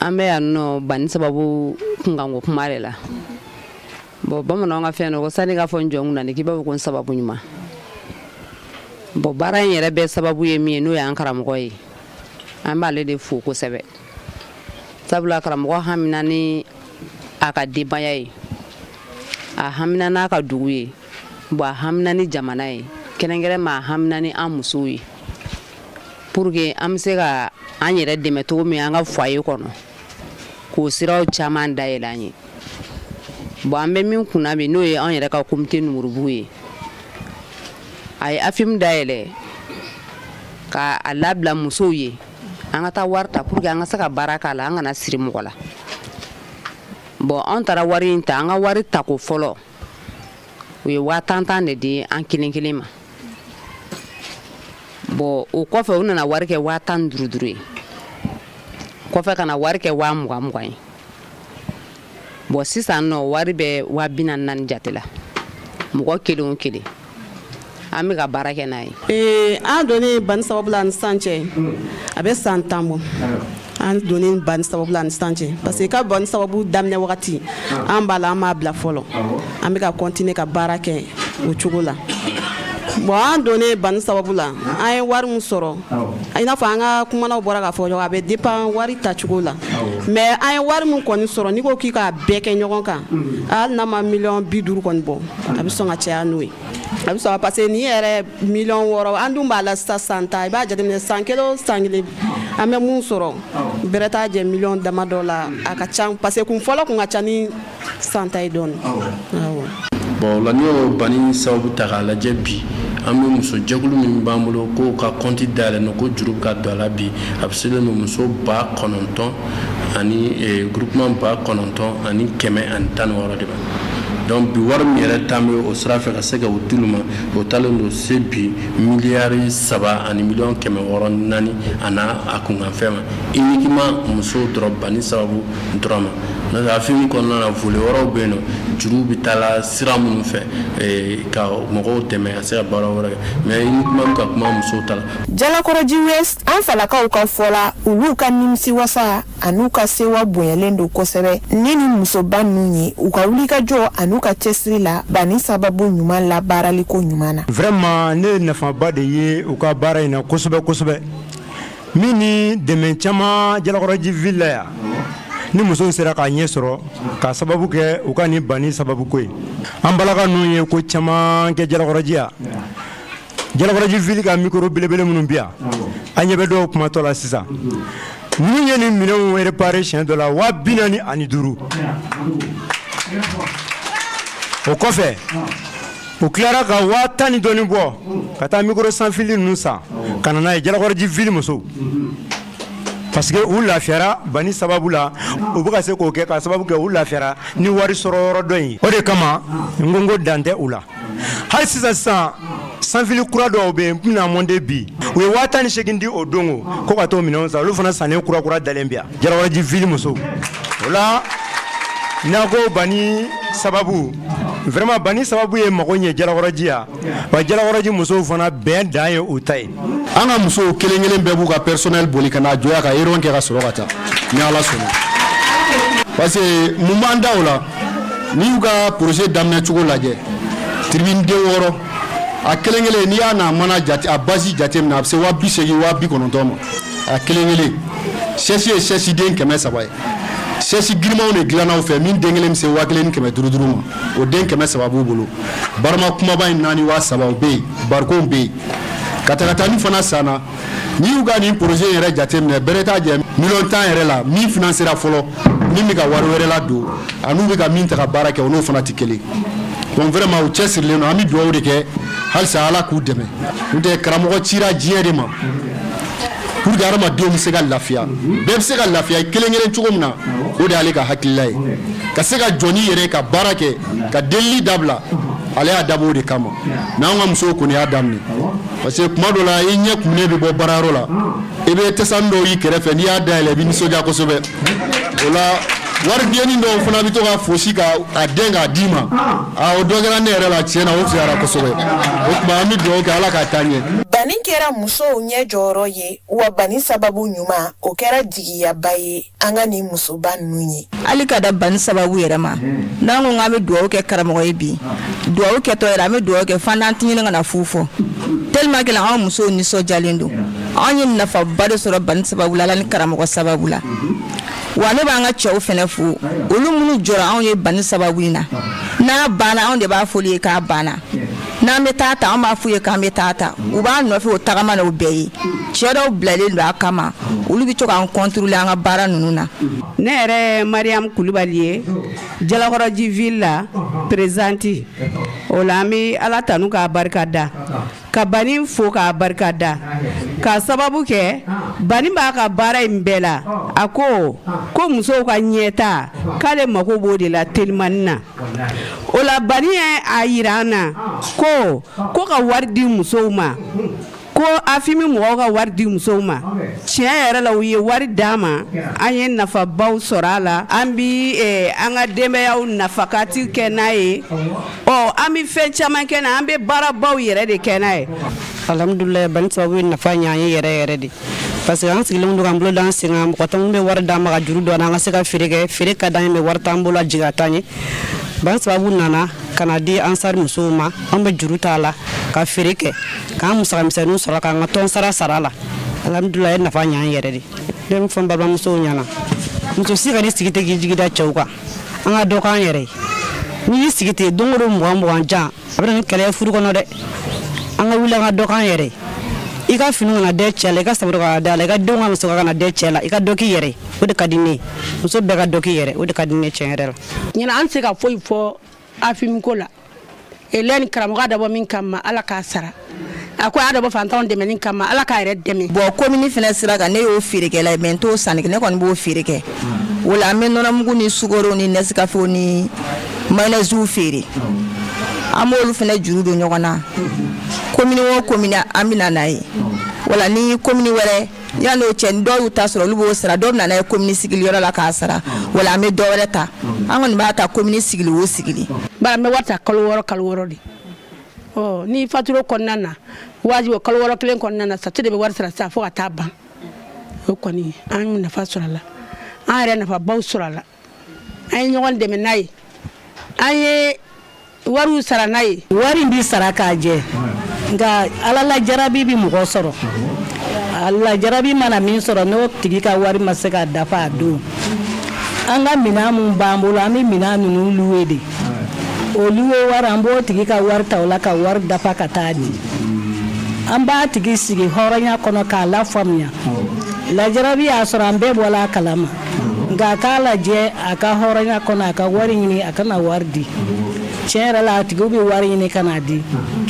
An bɛ yan nɔ Bani Sababu kunkanko kuma de la. Bon, bamananw ka fɛn dɔ ko sani k'a fɔ n jɔ n kunna, k'i b'a fɔ ko n sababu ɲuman. Bon, baara in yɛrɛ bɛɛ sababu ye min ye, n'o y'an karamɔgɔ ye, an b'ale de fo kosɛbɛ, sabula karamɔgɔ hamina ni a ka denbaya ye, a hamina n'a ka dugu ye, bon, a hamina ni jamana ye, kɛrɛnkɛrɛn ma a hamina ni an musow ye, pour que an bɛ se ka an yɛrɛ dɛmɛ cogo min an ka foyer kɔnɔ, k'o siraw caman dayɛlɛ an ye. Bon, an bɛ min kunna bi, n'o ye an yɛrɛ ka comité Numurubugu ye, a ye AFIM dayɛlɛ ka a labila musow ye, an ka taa wari ta pour que an ka se ka baara k'a la, an kana siri mɔgɔ la. Bon, an taara wari in ta. An ka wari tako fɔlɔ, u ye 10.000 tan de di an kelen kelen ma. Bon, o kɔfɛ, u nana wari kɛ 15.000 duuru ye, kɔfɛ ka na wari kɛ 20.000 20 ye. Bon, sisan nɔ, wari bɛ 44.000 jate la, mɔgɔ kelen o kelen. An bɛ ka baara kɛ n'a ye. An donnen Bani Sababu la ni sisan cɛ, a bɛ san 10 bɔ an donnen Bani Sababu la ni sisan cɛ, parce que ka Bani Sababu daminɛ wagati, an b'a la, an m'a bila fɔlɔ, an bɛ ka continuer ka baara kɛ o cogo la. Bon, an donnen Bani Sababu la, an ye wari min sɔrɔ, i n'a fɔ an ka kumanaw bɔra k'a fɔ, a bɛ dépend wari tacogo la, mais an ye wari min kɔni sɔrɔ, n'i ko k'i k'a bɛɛ kɛ ɲɔgɔn kan, hali n'a ma miliyɔn 50 kɔni bɔ, a bɛ sɔn ka caya n'o ye, a bɛ sɔn, parce que nin yɛrɛ miliyɔn 6, an dun b'a la sisan san 10. I b'a jateminɛ, san kelen o san kelen, an bɛ mun sɔrɔ, bɛrɛ t'a jɛ miliyɔn damadɔ la. A ka ca, parce que kun fɔlɔ kun ka ca ni san ta ye dɔɔnin, awɔ. Bon, o la, n'i y'o Bani Sababu ta k'a lajɛ bi, an bɛ muso jɛkulu min b'an bolo k'o ka compte dayɛlɛ nɔ, ko juru bɛ ka don a la bi, a bɛ selen don muso 9000 ani groupement 9116 de ma. Donc bi, wari min yɛrɛ tan bɛ o sira fɛ ka se ka o d'olu ma, o talen don se bi miliyari 3 ani miliyɔn 604 a n'a a kunkanfɛn ma, uniquement musow dɔrɔn, Bani Sababu dɔrɔn ma. N'o tɛ, AFIM kɔnɔna na, volet wɛrɛw bɛ yen nɔ, juruw bɛ taa la sira minnu fɛ ka mɔgɔw dɛmɛ ka se ka baara wɛrɛ kɛ, mais uniquement bɛ ka kuma musow ta la. Jalakɔrɔji West, an falakaw ka fɔ la, olu ka nimisiwasa an'u ka sewa bonyalen don kosɛbɛ ni musoba ninnu ye, u ka wulikajɔ an'u ka cɛsiri la Bani Sababu Ɲuman labaaraliko ɲuman na. Vraiment, ne ye nafaba de ye u ka baara in na kosɛbɛ kosɛbɛ, min ni dɛmɛ caman Jalakɔrɔji ville la yan, ni musow sera k'a ɲɛ sɔrɔ k'a sababu kɛ u ka nin Bani Sababu ko ye. An balaka ninnu ye ko caman kɛ Jalakɔrɔji yan. Jalakɔrɔji ville ka micro belebele minnu bi yan, an ɲɛ bɛ dɔw kumatɔ la sisan, ninnu ye nin minɛnw réparé siɲɛ dɔ la 45.000. O kɔfɛ, u tilara ka 10.000 ni dɔɔni bɔ ka taa micro sans fil ninnu san ka na n'a ye Jalakɔrɔji ville musow. Parce que u lafiyara bani sababu la, u bɛ ka se k'o kɛ ka sababu kɛ u lafiyara ni wari sɔrɔ yɔrɔ dɔ in. O de kama n ko dan tɛ u la. Hali sisan sisan, sanfili kura dɔw bɛ yen n bɛna monter bi, u ye 18 000 di o don ko ka t'o minɛnw san. Olu fana sannen kura kura dalen bi yan, Jalakɔrɔji ville musow. O la, n'a ko bani sababu, vraiment bani sababu ye mago ɲɛ Jalakɔrɔji yan. Wa Jalakɔrɔji musow fana, bɛn dan ye u ta ye. An ka musow kelen kelen bɛɛ b'u ka personnel boli ka n'a jɔ yan ka réunion kɛ ka sɔrɔ ka taa ni Ala sɔnna, parce que mun b'an da o la? N'i y'u ka projet daminɛ cogo lajɛ, tribune den 6, a kelen kelen, n'i y'a n'a mana jate, a base jate minɛ, a bɛ se 80 000, 90 000 ma a kelen kelen. Chaise ye chaise den 300 ye. Chaise girimanw de dilanna u fɛ, min den kelen bɛ se 1500 duuru ma, o den 300 b'u bolo. Barama kumaba in naani, 3000, o bɛ yen. Barikon bɛ yen ka taga taa ni fana sanna. N'i y'u ka nin projet in yɛrɛ jateminɛ, bɛrɛ t'a jɛ miliyɔn 10 yɛrɛ la min financera fɔlɔ. Min bɛ ka wari wɛrɛ ladon ani n'u bɛ ka min ta ka baara kɛ, o n'o fana tɛ kelen. Donc vraiment, u cɛsirilen don. An bɛ dugawu de kɛ halisa, Ala k'u dɛmɛ. N'o tɛ, karamɔgɔ cira diɲɛ de ma pour que hadamadenw bɛ se ka lafiya, bɛɛ bɛ se ka lafiya i kelen kelen cogo min na. O de y'ale ka hakilila ye, ka se ka jɔ n'i yɛrɛ, ka baara kɛ, ka delili dabila. Ale y'a dabɔ o de kama. Mais anw ka musow kɔni y'a daminɛ, parce que tuma dɔ la, i ɲɛ kumunen bɛ bɔ baarayɔrɔ la, i bɛ tɛsani dɔw y'i kɛrɛfɛ, n'i y'a dayɛlɛ, i bɛ nisɔndiya kosɛbɛ. O la, wari bilennin dɔw fana bɛ to ka fosi ka a den k'a d'i ma. A o dɔ kɛra ne yɛrɛ la, tiɲɛ na, o fisayara kosɛbɛ. O tuma, an bɛ dugawu kɛ, Ala k'a taa ɲɛ. Bani kɛra musow ɲɛ jɔyɔrɔ ye, wa bani sababu ɲuman, o kɛra jigiyaba ye an ka nin musoba ninnu ye. Hali ka da bani sababu yɛrɛ ma, n'an ko k'an bɛ dugawu kɛ karamɔgɔ ye bi, dugawu kɛtɔ yɛrɛ, an bɛ dugawu kɛ f'an tɛ ɲini ka na fu fɔ, tellement que anw musow nisɔndiyalen don. Anw ye nafaba de sɔrɔ bani sababu la, Ala ni karamɔgɔ sababu la. Wa ne b'an ka cɛw fɛnɛ fo, olu minnu jɔra anw ye bani sababu in na. N'a banna, anw de b'a fɔli ye k'a banna. N'an bɛ taa ta, an b'a f'u ye k'an bɛ taa ta, u b'a nɔfɛ o tagama na. O bɛɛ ye cɛ dɔw bilalen don a kama, olu bɛ to k'an contrôler an ka baara ninnu na. Ne yɛrɛ ye Mariam Kulubali ye, Jalakɔrɔji ville la présidente. O la, an bɛ Ala tanu k'a barika da, ka bani fo k'a barika da, k'a sababu kɛ bani b'a ka baara in bɛɛ la. A ko ko musow ka ɲɛta, k'ale mako b'o de la telimani na. O la, bani ye a yira an na ko ko ka wari di musow ma, ko AFIM mɔgɔw ka wari di musow ma. Tiɲɛ yɛrɛ la, u ye wari d'an ma, an ye nafabaw sɔrɔ a la. An bi an ka denbayaw nafakati kɛ n'a ye. Ɔ, an bɛ fɛn caman kɛ n'a, an bɛ baarabaw yɛrɛ de kɛ n'a ye. Alhamdulilayi, bani sababu ye nafa ɲɛ an ye yɛrɛ yɛrɛ de, parce que an sigilen don k'an bolo d'an sen kan. Mɔgɔ caman bɛ wari d'an ma ka juru don an ka se ka feere kɛ. Feere ka d'an ye, mais wari t'an bolo, a jigin a t'an ye. Bani sababu nana ka na di ansari musow ma. An bɛ juru t'a la ka feere kɛ, k'an musaka misɛnninw sɔrɔ, k'an ka tɔn sara sara la. Alhamdulilayi, a ye nafa ɲɛ an yɛrɛ de. Ne bɛ fɔ n balimamusow ɲɛna, muso si ka n'i sigi ten k'i jigi da cɛw kan. An ka dɔ k'an yɛrɛ ye. N'i y'i sigi ten don o don, 20 20 jan, a bɛ na ni kɛlɛ ye furu kɔnɔ dɛ. An ka wuli, an ka dɔ k'an yɛrɛ ye. I ka fini kana dɛ cɛ la, i ka sabara kana da la, i ka denw ka musaka kana dɛ cɛ la. I ka dɔ k'i yɛrɛ ye, o de ka di ne ye. Muso bɛɛ ka dɔ k'i yɛrɛ, o de ka di ne tiɲɛ yɛrɛ la. Ɲinan, an tɛ se ka foyi fɔ AFIM ko la. Elɛni karamɔgɔ dabɔ min kama, Ala k'a sara. A ko a y'a dabɔ fantanw dɛmɛni kama, Ala k'a yɛrɛ dɛmɛ. Bon, commune fɛnɛ sira kan, ne y'o feerekɛla ye, mais n t'o sanni kɛ, ne kɔni b'o feere kɛ. O la, an bɛ nɔnɔmugu ni sukaro ni Nescafé ni mayonnaise feere. An b'olu fɛnɛ juru don ɲɔgɔn na. Commune o commune, an bɛ na n'a ye. Wala ni commune wɛrɛ, yanni o cɛ, ni dɔw y'u ta sɔrɔ, olu b'o sara. Dɔw bɛ na n'a ye commune sigiliyɔrɔ la k'a sara. Wala an bɛ dɔ wɛrɛ ta. An kɔni b'a ta commune sigili o sigili. Bari an bɛ wari ta kalo 6, kalo 6 de. Ɔ, ni facture kɔnɔna na, wajibi kalo 6 kelen kɔnɔna na, sati de bɛ wari sara sisan fo ka taa ban. O kɔni, an ye nafa sɔrɔ a la, an yɛrɛ nafabaw sɔrɔ a la. An ye ɲɔgɔn dɛmɛ n'a ye, an ye wariw sara n'a ye. Wari in bi sara k'a jɛ, nka Ala la jarabi bi mɔgɔ sɔrɔ. Ala jarabi mana min sɔrɔ, n'o tigi ka wari ma se ka dafa a don, an ka minɛn mun b'an bolo, an bɛ minɛn ninnu louer de. O louer wari, an b'o tigi ka wari ta o la ka wari dafa ka taa di. An b'a tigi sigi hɔrɔnya kɔnɔ k'a lafaamuya. Lajarabi y'a sɔrɔ, an bɛɛ bɔla a kalama, nka a k'a lajɛ a ka hɔrɔnya kɔnɔ, a ka wari ɲini, a kana wari di. Tiɲɛ yɛrɛ la, a tigiw bɛ wari ɲini ka n'a di.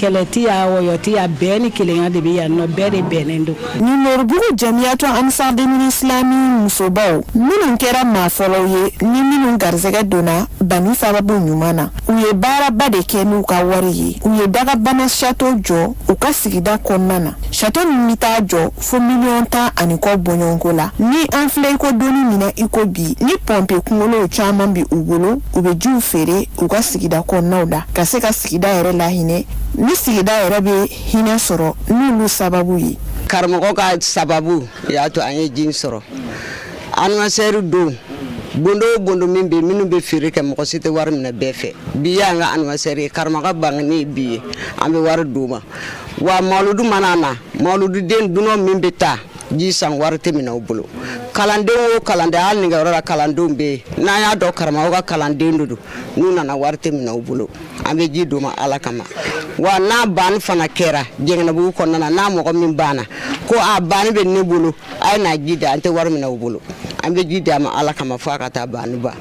Kɛlɛ tɛ yan, wɔyɔ tɛ yan, bɛn ni kelenya de bɛ yan nɔ, bɛɛ de bɛnnen don. Numoribugu Jamiyatu Ansar Dinil Islami musobaw minnu kɛra maa fɔlɔw ye ni minnu garisɛgɛ donna bani sababu ɲuman na, u ye baaraba de kɛ n'u ka wari ye. U ye dagabana château jɔ u ka sigida kɔnɔna na, château min bɛ taa jɔ fo miliyɔn tan ani kɔ bɔɲɔgɔnko la. Ni an filɛ i ko donni min na i ko bi, ni pɔnpe kunkolow caman bɛ u bolo, u bɛ jiw feere u ka sigida kɔnɔnaw la ka se ka sigida yɛrɛ lahinɛ, ni sigida yɛrɛ bɛ hinɛ sɔrɔ n'olu sababu ye. Karamɔgɔ ka sababu y'a to an ye ji sɔrɔ. Anniversaire don, bondo o bondo min bɛ minnu bɛ feere kɛ, mɔgɔ si tɛ wari minɛ bɛɛ fɛ. Bi y'an ka anniversaire ye, karamɔgɔ bangeni ye bi ye, an bɛ wari d'u ma. Wa mawuludu mana na, mawulududen dunan min bɛ taa ji san, wari tɛ minɛ u bolo. Kalanden o kalanden, hali nin yɔrɔ la kalandenw bɛ yen, n'an y'a dɔn karamɔgɔ ka kalanden de don, n'u nana wari tɛ minɛ u bolo. An bɛ ji d'u ma Ala kama. Wa n'a banni fana kɛra Jɛngɛnɛbugu kɔnɔna na, n'a mɔgɔ min banna ko a banni bɛ ne bolo, a ye na ji di, an tɛ wari minɛ u bolo. An bɛ ji di a ma Ala kama fo a ka taa banni ban.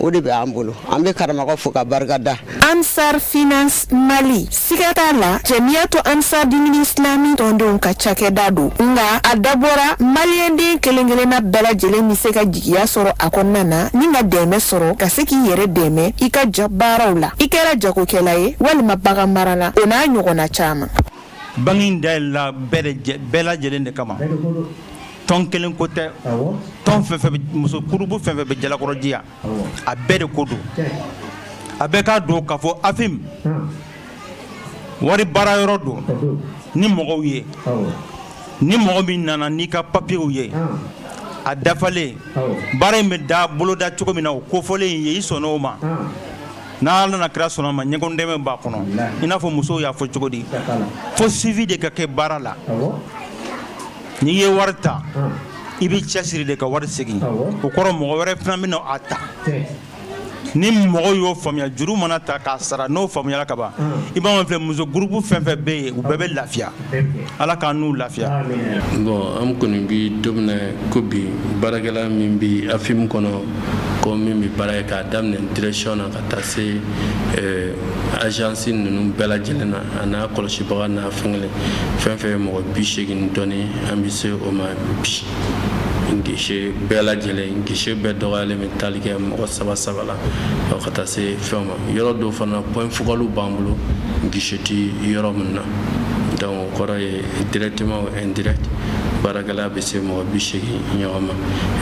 O de bɛ an bolo. An bɛ karamɔgɔ fo ka barika da. Ansar Finance Mali, siga t'a la, Jamiyatu Ansar Dinil Islami tɔndenw ka cakɛda don, nka a dabɔra maliyɛnden kelen-kelenna bɛɛ lajɛlen bɛ se ka jigiya sɔrɔ a kɔnɔna na ni ka dɛmɛ sɔrɔ ka se k'i yɛrɛ dɛmɛ i ka ja baaraw la, i kɛra jagokɛla ye walima baganmarala, o n'a ɲɔgɔnna caman. Banki in dayɛlɛla bɛɛ lajɛlen de kama, tɔn kelen ko tɛ. Tɔn fɛn fɛn, muso kurubu fɛn fɛn bɛ Jalakɔrɔji yan, a bɛɛ de ko don. A bɛɛ k'a dɔn k'a fɔ AFIM wari baara yɔrɔ don ni mɔgɔw ye. Ni mɔgɔ min nana n'i ka papiyew ye a dafalen, baara in bɛ da boloda cogo min na, o kofɔlen ye, i sɔnna o ma, n'Ala n'a kira sɔnna ma, ɲɔgɔn dɛmɛ b'a kɔnɔ. I n'a fɔ musow y'a fɔ cogo di, fo suivi de ka kɛ baara la. N'i ye wari ta, i bɛ cɛsiri de ka wari segin. O kɔrɔ, mɔgɔ wɛrɛ fana bɛna a ta. Ni mɔgɔ y'o faamuya, juru mana ta k'a sara, n'o faamuyala ka ban, i b'a filɛ, muso gurupu fɛn fɛn bɛ yen, u bɛɛ bɛ lafiya. Ala k'an n'u lafiya. Bon, an kɔni bi don min na ko bi, baarakɛla min bɛ AFIM kɔnɔ, ko min bɛ baara kɛ k'a daminɛ direction na ka taa se agence ninnu bɛɛ lajɛlen na, a n'a kɔlɔsibaga n'a fɛn kelen fɛn fɛn ye mɔgɔ 80 dɔɔni, an bɛ se o ma bi. Guichet bɛɛ lajɛlen, guichet bɛɛ dɔgɔyalen bɛ tali kɛ mɔgɔ saba saba la ka taa se fɛn ma. Yɔrɔ dɔw fana, point focal b'an bolo, guichet tɛ yɔrɔ min na. Donc o kɔrɔ ye, directement ou indirect, baarakɛla bɛ se mɔgɔ 80 ɲɔgɔn ma.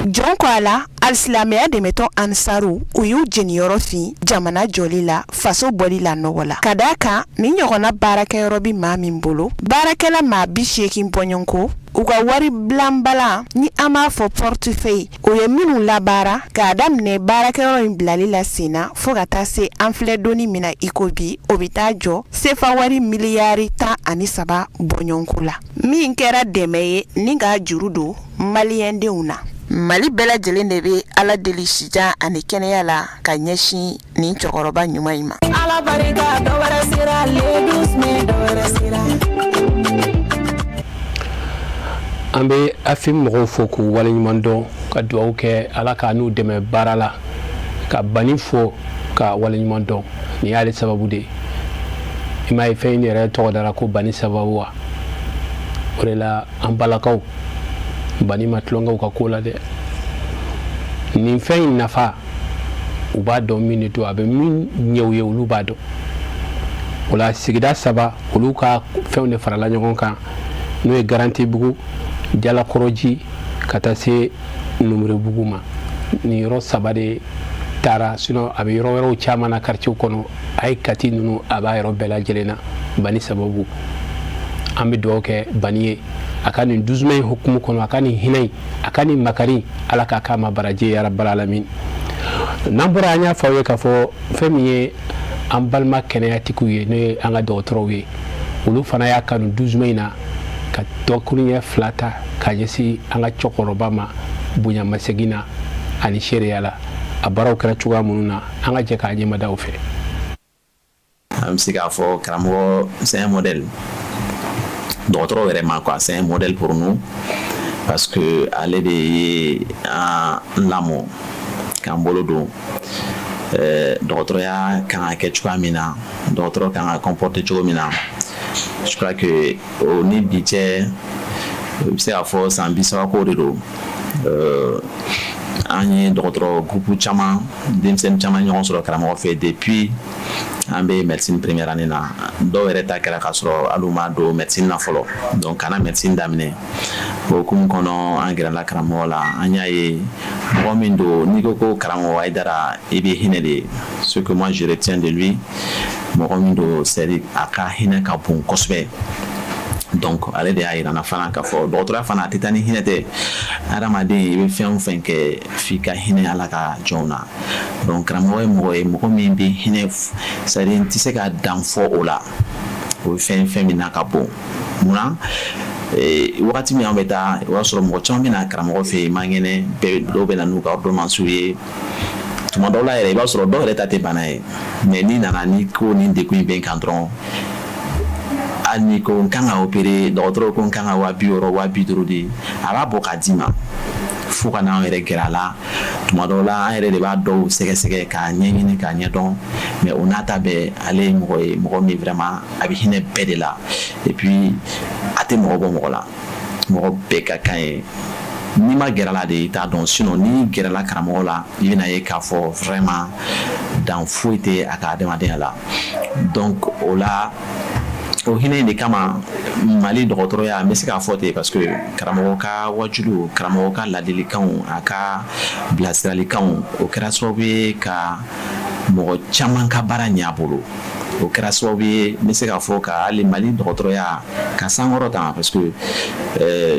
Jɔn ko a la, alisilamɛya dɛmɛtɔn Ansaru, u y'u jeniyɔrɔ fin jamana jɔli la, faso bɔli la nɔgɔ la, ka d'a kan nin ɲɔgɔnna baarakɛyɔrɔ bɛ maa min bolo, baarakɛla maa 80 bɔɲɔgɔnko, u ka wari bilanbalan ni an b'a fɔ portefeuille, o ye minnu labaara k'a daminɛ baarakɛyɔrɔ in bilali la sen na fo ka taa se an filɛ donni min na i ko bi, o bɛ taa jɔ sefa wari miliyari 13 bɔɲɔgɔnko la, min kɛra dɛmɛ ye ni k'a juru don maliyɛndenw na. Mali bɛɛ lajɛlen de bɛ Ala deli sijan ani kɛnɛya la ka ɲɛsin nin cɛkɔrɔba ɲuman in ma. Ala barika, dɔ wɛrɛ sera le 12 mai, dɔ wɛrɛ sera. An bɛ AFIM mɔgɔw fo k'u waleɲuman dɔn, ka dugawu kɛ Ala k'a n'u dɛmɛ baara la, ka Bani fo ka waleɲuman dɔn. Nin y'ale sababu de ye. I m'a ye, fɛn in yɛrɛ tɔgɔ dara ko Bani sababu wa? O de la, an balakaw, Bani ma tulonkɛ u ka ko la dɛ. Nin fɛn in nafa, u b'a dɔn min de don, a bɛ min ɲɛ u ye, olu b'a dɔn. O la, sigida saba, olu ka fɛnw de farala ɲɔgɔn kan, n'o ye Garantibugu, Jalakɔrɔji, ka taa se Numuribugu ma. Nin yɔrɔ saba de taara, sinon a bɛ yɔrɔ wɛrɛw caman na, quartier kɔnɔ, a ye Kati ninnu, a b'a yɔrɔ bɛɛ lajɛlen na. Bani sababu, an bɛ dugawu kɛ Bani ye a ka nin 12 mai in hukumu kɔnɔ, a ka nin hinɛ in, a ka nin makari, Ala k'a k'a ma baraji ya rabbal alamin. N'an bɔra, an y'a fɔ aw ye k'a fɔ fɛn min ye an balima kɛnɛyatigiw ye, n'o ye an ka dɔgɔtɔrɔw ye, olu fana y'a kanu 12 mai in na ka dɔkuruɲɛ fila ta ka ɲɛsin an ka cɛkɔrɔba ma bonyamasegin na ani seereya la. A baaraw kɛra cogoya minnu na, an ka jɛ k'a ɲɛmadaw fɛ. An bɛ se k'a fɔ karamɔgɔ, c'est un modèle dɔgɔtɔrɔw yɛrɛ ma quoi. C'est un modèle pour nous parce que ale de ye an lamɔ k'an bolo don dɔgɔtɔrɔya kan ka kɛ cogoya min na, dɔgɔtɔrɔ kan ka comporter cogo min na. Je crois que o ni bi cɛ, i bɛ se k'a fɔ san 30 ko de don. An ye dɔgɔtɔrɔ groupe caman, denmisɛnnin caman ɲɔgɔn sɔrɔ karamɔgɔ fɛ depuis an bɛ médecine première année na. Dɔw yɛrɛ ta kɛra k'a sɔrɔ hali u ma don médecine na fɔlɔ. Donc ka na médecine daminɛ, o hukumu kɔnɔ, an gɛrɛla karamɔgɔ la. An y'a ye mɔgɔ min don, n'i ko ko karamɔgɔ Hayidara, i bɛ hinɛ de. Ce que moi je retiens de lui, mɔgɔ min don, c'est a ka hinɛ ka bon kosɛbɛ. Donc ale de y'a yira n na fana k'a fɔ dɔgɔtɔrɔya fana, a tɛ taa ni hinɛ tɛ. Hadamaden, i bɛ fɛn o fɛn kɛ, f'i ka hinɛ Ala ka jɔnw na. Donc karamɔgɔ ye mɔgɔ ye, mɔgɔ min bɛ hinɛ, c'est à dire n tɛ se ka dan fɔ o la. O ye fɛn fɛn min n'a ka bon. Munna? Wagati min an bɛ taa, o y'a sɔrɔ mɔgɔ caman bɛ na karamɔgɔ fɛ yen, man kɛnɛ bɛɛ. Dɔw bɛ na n'u ka ordonnance ye. Tuma dɔw la yɛrɛ, i b'a sɔrɔ dɔw yɛrɛ ta tɛ bana ye, mais n'i nana ni ko nin degun in bɛ n kan dɔrɔn, hali ni ko n kan ka opérer, dɔgɔtɔrɔw ko n kan ka 60 000, 50 000 de, a b'a bɔ k'a d'i ma fo ka n'an yɛrɛ gɛrɛ a la. Tuma dɔw la, an yɛrɛ de b'a dɔw sɛgɛsɛgɛ k'a ɲɛɲini, k'a ɲɛdɔn. Mais o n'a ta bɛɛ, ale ye mɔgɔ ye, mɔgɔ min vraiment a bɛ hinɛ bɛɛ de la. Et puis a tɛ mɔgɔ bɔ mɔgɔ la, mɔgɔ bɛɛ ka kan ye. N'i ma gɛrɛ la de, i t'a dɔn. Sinon n'i gɛrɛla karamɔgɔ la, i bɛna ye k'a fɔ vraiment dan foyi tɛ a ka adamadenya la. Donc o la, o hinɛ in de kama, Mali dɔgɔtɔrɔya, n bɛ se k'a fɔ ten, parce que karamɔgɔ ka wajulu, karamɔgɔ ka ladilikanw, a ka bilasiralikanw, o kɛra sababu ye ka mɔgɔ caman ka baara ɲɛ a bolo. O kɛra sababu ye, n bɛ se k'a fɔ, ka hali Mali dɔgɔtɔrɔya ka sankɔrɔ ta, parce que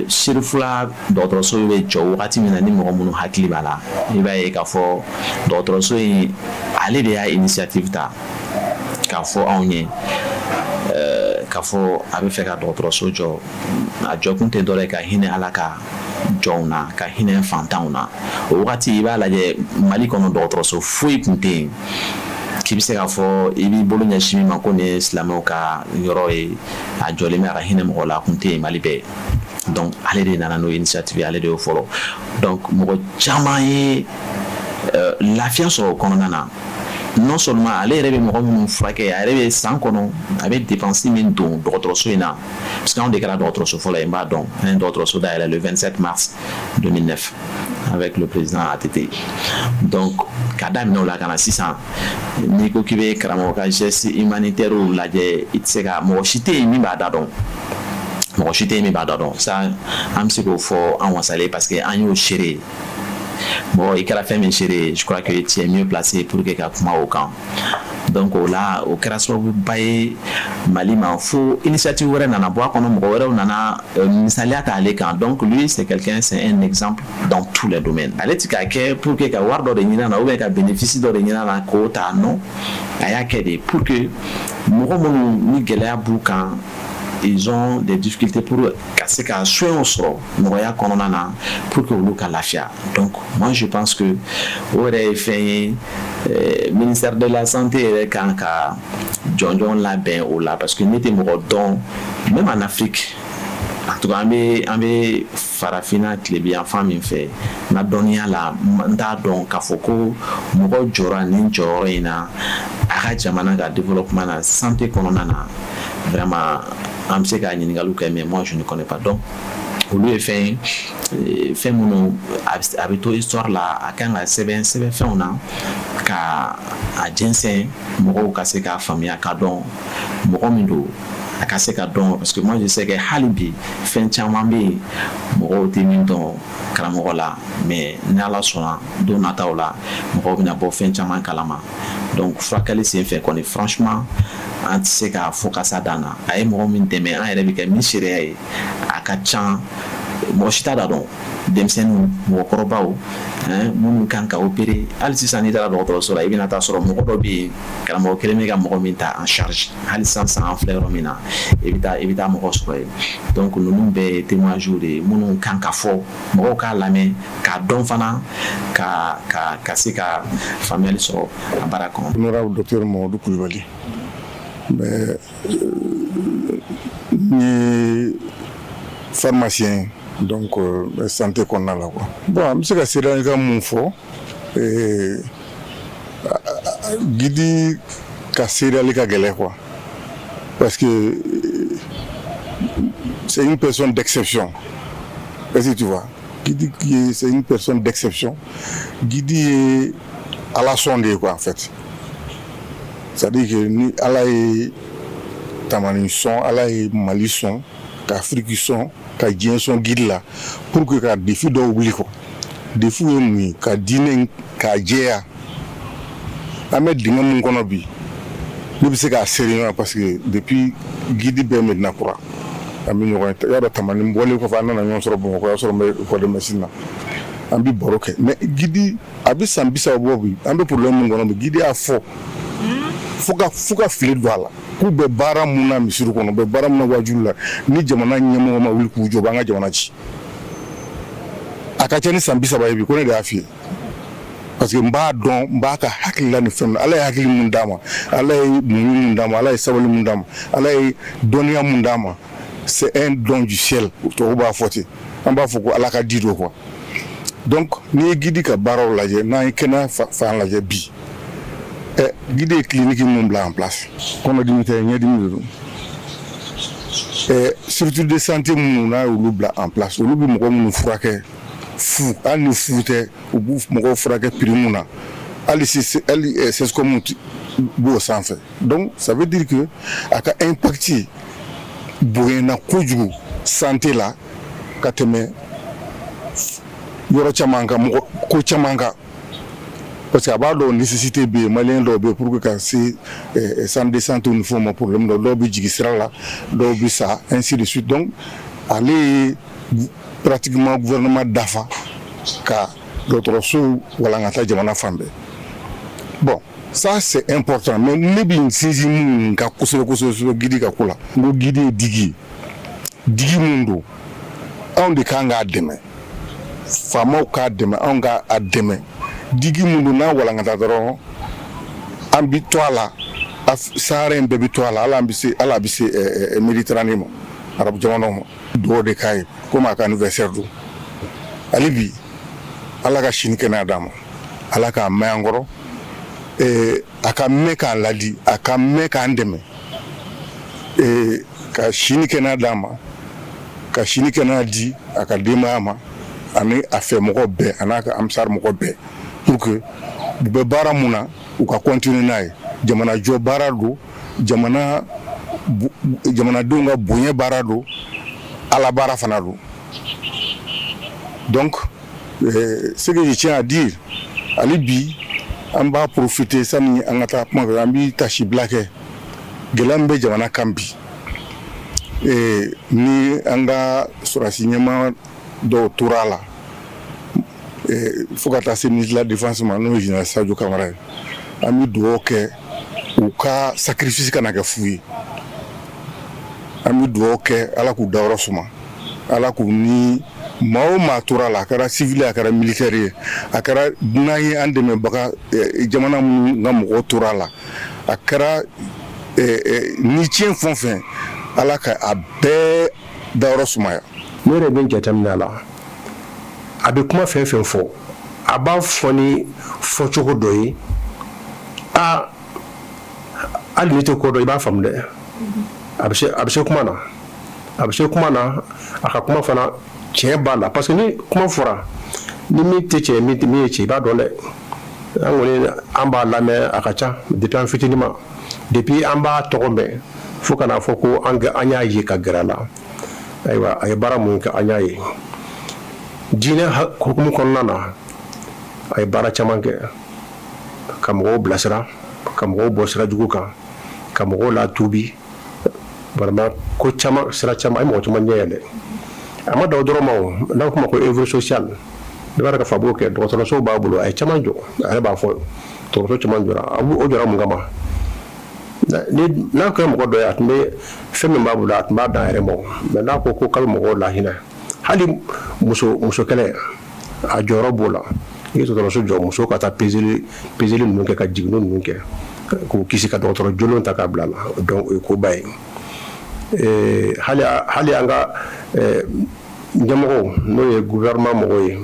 Serifula dɔgɔtɔrɔso bɛ jɔ wagati min na, ni mɔgɔ minnu hakili b'a la, i b'a ye k'a fɔ dɔgɔtɔrɔso in, ale de y'a initiative ta k'a fɔ anw ye k'a fɔ a bɛ fɛ ka dɔgɔtɔrɔso jɔ. A jɔkun tɛ dɔwɛrɛ ye ka hinɛ Ala ka jɔnw na, ka hinɛ fantanw na. O wagati, i b'a lajɛ, Mali kɔnɔ, dɔgɔtɔrɔso foyi tun tɛ yen k'i bɛ se k'a fɔ i b'i bolo ɲɛsin min ma ko nin ye silamɛw ka yɔrɔ ye, a jɔlen bɛ a ka hinɛ mɔgɔ la. A tun tɛ yen Mali bɛɛ. Donc ale de nana n'o initiative ye, ale de y'o fɔlɔ. Donc mɔgɔ caman ye lafiya sɔrɔ o kɔnɔna na. Non seulement ale yɛrɛ bɛ mɔgɔ minnu furakɛ, a yɛrɛ bɛ san kɔnɔ, a bɛ dépense min don dɔgɔtɔrɔso in na, parce que anw de kɛra dɔgɔtɔrɔso fɔlɔ ye, n b'a dɔn. An ye dɔgɔtɔrɔso dayɛlɛ le 27 mars 2009 avec le président ATT. Donc ka daminɛ o la ka na sisan, n'i ko k'i bɛ karamɔgɔ ka geste humanitaire lajɛ, i tɛ se ka, mɔgɔ si tɛ yen min b'a da dɔn, mɔgɔ si tɛ yen min b'a da dɔn. Ça, an bɛ se k'o fɔ an wasalen, parce que an y'o seere. Mɔgɔ i kɛra fɛn min seere, je crois que tu es mieux placé pour que ka kuma o kan. Donc o la, o kɛra sababuba ye Mali ma, fo initiative wɛrɛ nana bɔ a kɔnɔ, mɔgɔ wɛrɛw nana misaliya ta ale kan. Donc lui, c'est quelqu'un, c'est un exemple dans tous les domaines. Ale ti k'a kɛ pour que ka wari dɔ de ɲini a na ou bien ka bénéfice dɔ de ɲini a na k'o ta. Non, a y'a kɛ de pour que mɔgɔ minnu ni gɛlɛya b'u kan, ils ont des difficultés pour ka se ka soins sɔrɔ nɔgɔya kɔnɔna na, pour que olu ka lafiya. Donc moi je pense que o yɛrɛ ye fɛn ye, ministère de la Santé yɛrɛ kan ka jɔnjɔn labɛn o la, parce que ne tɛ mɔgɔ dɔn, même en Afrique, en tout cas an bɛ farafinna tilebiyanfan min fɛ, n ka dɔnniya la, n t'a dɔn k'a fɔ ko mɔgɔ jɔra nin jɔyɔrɔ in na a ka jamana ka développement na, santé kɔnɔna na. Vraiment, an bɛ se ka ɲininkaliw kɛ, mais moi je ne connais pas. Donc olu ye fɛn ye, fɛn minnu a bɛ to histoire la, a kan ka sɛbɛn sɛbɛn fɛnw na ka a jɛnsɛn, mɔgɔw ka se k'a faamuya, k'a dɔn mɔgɔ min don, a ka se ka dɔn. Parce que moi je sais que hali bi, fɛn caman bɛ yen, mɔgɔw tɛ min dɔn karamɔgɔ la. Mais ni Ala sɔnna, don nataw la, mɔgɔw bɛna bɔ fɛn caman kalama. Donc furakɛli sen fɛ kɔni, franchement, an tɛ se k'a fɔ ka s'a dan na. A ye mɔgɔ min dɛmɛ, an yɛrɛ bɛ kɛ min seereya ye, a ka ca, mɔgɔ si t'a da dɔn. Denmisɛnninw, mɔgɔkɔrɔbaw minnu kan ka opérer, hali sisan n'i taara dɔgɔtɔrɔso la, i bɛna taa sɔrɔ mɔgɔ dɔ bɛ yen, karamɔgɔ kelen bɛ ka mɔgɔ min ta en charge. Hali sisan sisan, an filɛ yɔrɔ min na, i bɛ taa mɔgɔ sɔrɔ yen. Donc ninnu bɛɛ ye témoignages de ye minnu kan ka fɔ, mɔgɔw k'a lamɛn, k'a dɔn fana, ka se ka faamuyali sɔrɔ a baara kɔnɔ. Honorable docteur Mamadou Coulibaly, mais n ye pharmacien, donc santé kɔnɔna la quoi. Bon, an bɛ se ka seereya mun fɔ? Guide ka seereyali ka gɛlɛn quoi, parce que c'est une personne d'exception. Est-ce que tu vois? Guide, c'est une personne d'exception. Guide ye Ala sɔn de ye quoi, en fait. C'est-à-dire que ni Ala ye Tamani sɔn, Ala ye Mali sɔn, ka Afrique sɔn, ka diɲɛ sɔn guide la pour que ka défi dɔw wuli quoi. Défi ye mun ye? Ka diinɛ k'a jɛya. An bɛ dingɛ mun kɔnɔ bi, ne bɛ se k'a seere parce que depuis guide bɛɛ Medina Kura, an bɛ ɲɔgɔn ye. I y'a dɔn, Tamani bɔlen kɔfɛ, an nana ɲɔgɔn sɔrɔ Bamakɔ, o y'a sɔrɔ n bɛ école de médecine na, an bɛ baro kɛ. Mais guide, a bɛ san 30 bɔ bi, an bɛ problème mun kɔnɔ bi, guide y'a fɔ fo ka fili don a la k'u bɛ baara mun na misiri kɔnɔ, u bɛ baara mun na wajulu la, ni jamana ɲɛmɔgɔ ma wuli k'u jɔ, u b'an ka jamana ci. A ka ca ni san 30 ye bi ko ne de y'a f'i ye, parce que n b'a dɔn, n b'a ka hakilila ni fɛn. Ala ye hakili mun d'a ma, Ala ye muɲu mun d'a ma, Ala ye sabali mun d'a ma, Ala ye dɔnniya mun d'a ma, c'est un don du ciel. Tubabu b'a fɔ ten, an b'a fɔ ko Ala ka di don quoi. Donc n'i ye guide ka baaraw lajɛ, n'an ye kɛnɛya fan lajɛ bi, ɛ, guide ye clinique mun bila en place, kɔnɔdimi tɛ, ɲɛdimi de don. Ɛ, structure de santé minnu n'a y'olu bila en place, olu bɛ mɔgɔ minnu furakɛ fu, hali ni fu tɛ, u b'u mɔgɔw furakɛ prix mun na, hali si hali CSCOM b'o sanfɛ. Donc ça veut dire que a ka impact bonyana kojugu santé la ka tɛmɛ yɔrɔ caman kan, mɔgɔ ko caman kan, parce que a b'a dɔn nécessité bɛ yen. Malien dɔw bɛ yen, pour que ka se centre de santé ni fɛnw ma, problème dɔw, dɔw bɛ jigin sira la, dɔw bɛ sa, ainsi de suite. Donc ale ye pratiquement gouvernement dafa ka dɔgɔtɔrɔsow walankata jamana fan bɛɛ. Bon, ça c'est important. Mais ne bɛ n sinsin mun kan kosɛbɛ kosɛbɛ kosɛbɛ guide ka ko la, n ko guide ye digi ye. Digi mun don, anw de kan k'a dɛmɛ, faamaw k'a dɛmɛ, anw k'a dɛmɛ. Digi mun don, n'a walankata dɔrɔn, an bi to a la, Sahara in bɛɛ bi to a la, hali an bɛ se, hali a bɛ se Méditerranée ma, arabu jamanaw ma. Dugawu de k'a ye komi a ka anniversaire don. Hali bi, Ala ka sini kɛnɛya d'a ma, Ala k'a mɛn an kɔrɔ, a ka mɛn k'an ladi, a ka mɛn k'an dɛmɛ, ka sini kɛnɛya d'a ma, ka sini kɛnɛya di a ka denbaya ma, ani a fɛ mɔgɔ bɛɛ, a n'a ka ansar mɔgɔ bɛɛ, pour que u bɛ baara mun na, u ka continuer n'a ye. Jamana jɔ baara don, jamana jamanadenw ka bonya baara don, Ala baara fana don. Donc ce que je tiens à dire, hali bi an b'a profiter sani an ka taa kuma fɛ, an bi tasibila kɛ. Gɛlɛya min bɛ jamana kan bi, ni an ka sɔrɔdasi ɲɛmaa dɔw tora a la, fo ka taa se ministre de la défense ma, n'o ye général Sadio Camara ye, an bɛ dugawu kɛ u ka sacrifice kana kɛ fu ye. An bɛ dugawu kɛ Ala k'u dayɔrɔ suma, Ala k'u ni maa o maa tora a la, a kɛra civil ye, a kɛra militaire ye, a kɛra dunan ye, an dɛmɛbaga jamana minnu ka mɔgɔw tora a la, a kɛra ni tiɲɛ fɛn o fɛn, Ala ka a bɛɛ dayɔrɔ sumaya. Ne yɛrɛ bɛ jateminɛ a la, a bɛ kuma fɛn fɛn fɔ, a b'a fɔ ni fɔcogo dɔ ye. A hali n'i tɛ ko dɔn, i b'a faamu dɛ. A bɛ se kuma na, a bɛ se kuma na. A ka kuma fana, tiɲɛ b'a la, parce que ni kuma fɔra, ni min tɛ tiɲɛ, min ye tiɲɛ, i b'a dɔn dɛ. An kɔni, an b'a lamɛn, a ka ca depuis an fitinin ma, depuis an b'a tɔgɔ mɛn fo ka n'a fɔ ko an y'a ye ka gɛrɛ a la. Ayiwa, a ye baara mun kɛ, an y'a ye diinɛ hukumu kɔnɔna na, a ye baara caman kɛ ka mɔgɔw bilasira, ka mɔgɔw bɔ sira jugu kan, ka mɔgɔw latuubi, vraiment ko caman, sira caman, a ye mɔgɔ caman ɲɛ yɛlɛ. A ma dan o dɔrɔn ma. O n'a fɔ ma ko œuvre sociale, i b'a dɔn k'a fɔ a b'o kɛ. Dɔgɔtɔrɔsow b'a bolo, a ye caman jɔ, a yɛrɛ b'a fɔ dɔgɔtɔrɔso caman jɔra. O jɔra mun kama? Ni n'a kɛra mɔgɔ dɔ ye, a tun bɛ fɛn min b'a bolo, a tun b'a dan a yɛrɛ ma. Mais n'a ko ko k'a bɛ mɔgɔw lahinɛ, hali muso kɛlɛ, a jɔyɔrɔ b'o la. I ye dɔgɔtɔrɔso jɔ, muso ka taa peseli ninnu kɛ, ka jiginni ninnu kɛ, k'u kisi, ka dɔgɔtɔrɔ jolenw ta k'a bila la. Donc o ye koba ye. Hali an ka ɲɛmɔgɔw, n'o ye gouvernement mɔgɔw ye,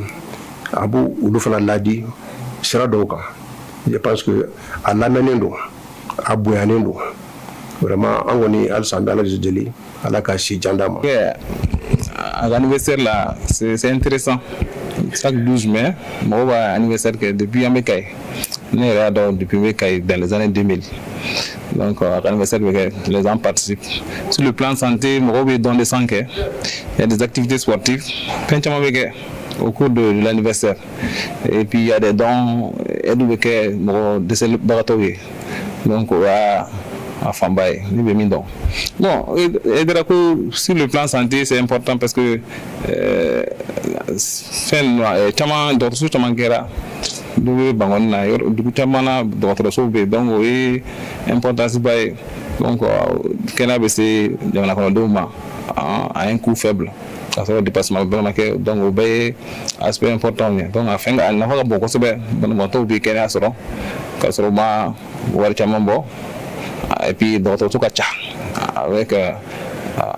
a b'u olu fana ladi sira dɔw kan. Je pense que a lamɛnnen don, a bonyanen don. Vraiment, an kɔni, halisa an bɛ Ala de deli, Ala ka si jan d'a ma. À l'anniversaire là, c'est intéressant. Chaque 12 mai, mɔgɔw b'a anniversaire kɛ depuis an bɛ Kayi. Ne yɛrɛ y'a dɔn depuis n bɛ Kayi dans les années 2000. Donc a ka anniversaire bɛ kɛ, les gens participent. Sur le plan santé, mɔgɔw bɛ don de sang kɛ. Il y a des activités sportives. Fɛn caman bɛ kɛ au cours de l'anniversaire. Et puis il y a des dons, aide bɛ kɛ mɔgɔ dɛsɛbagatɔw ye. Donc o y'a a fanba ye ne bɛ min dɔn. Bon, Haidara ko, sur le plan santé, c'est important parce que fɛn caman, dɔgɔtɔrɔso caman kɛra, dɔ bɛ Bankɔni na, yɔrɔ dugu caman na dɔgɔtɔrɔsow bɛ yen. Donc o ye importance ba ye. Donc kɛnɛya bɛ se jamana kɔnɔdenw ma à un coût faible, k'a sɔrɔ dépassement bɛɛ ma kɛ. Donc o bɛɛ ye aspect important ye. Donc a fɛn a nafa ka bon kosɛbɛ. Banabagatɔw bɛ kɛnɛya sɔrɔ k'a sɔrɔ u ma wari caman bɔ. Et puis dɔgɔtɔrɔso ka ca avec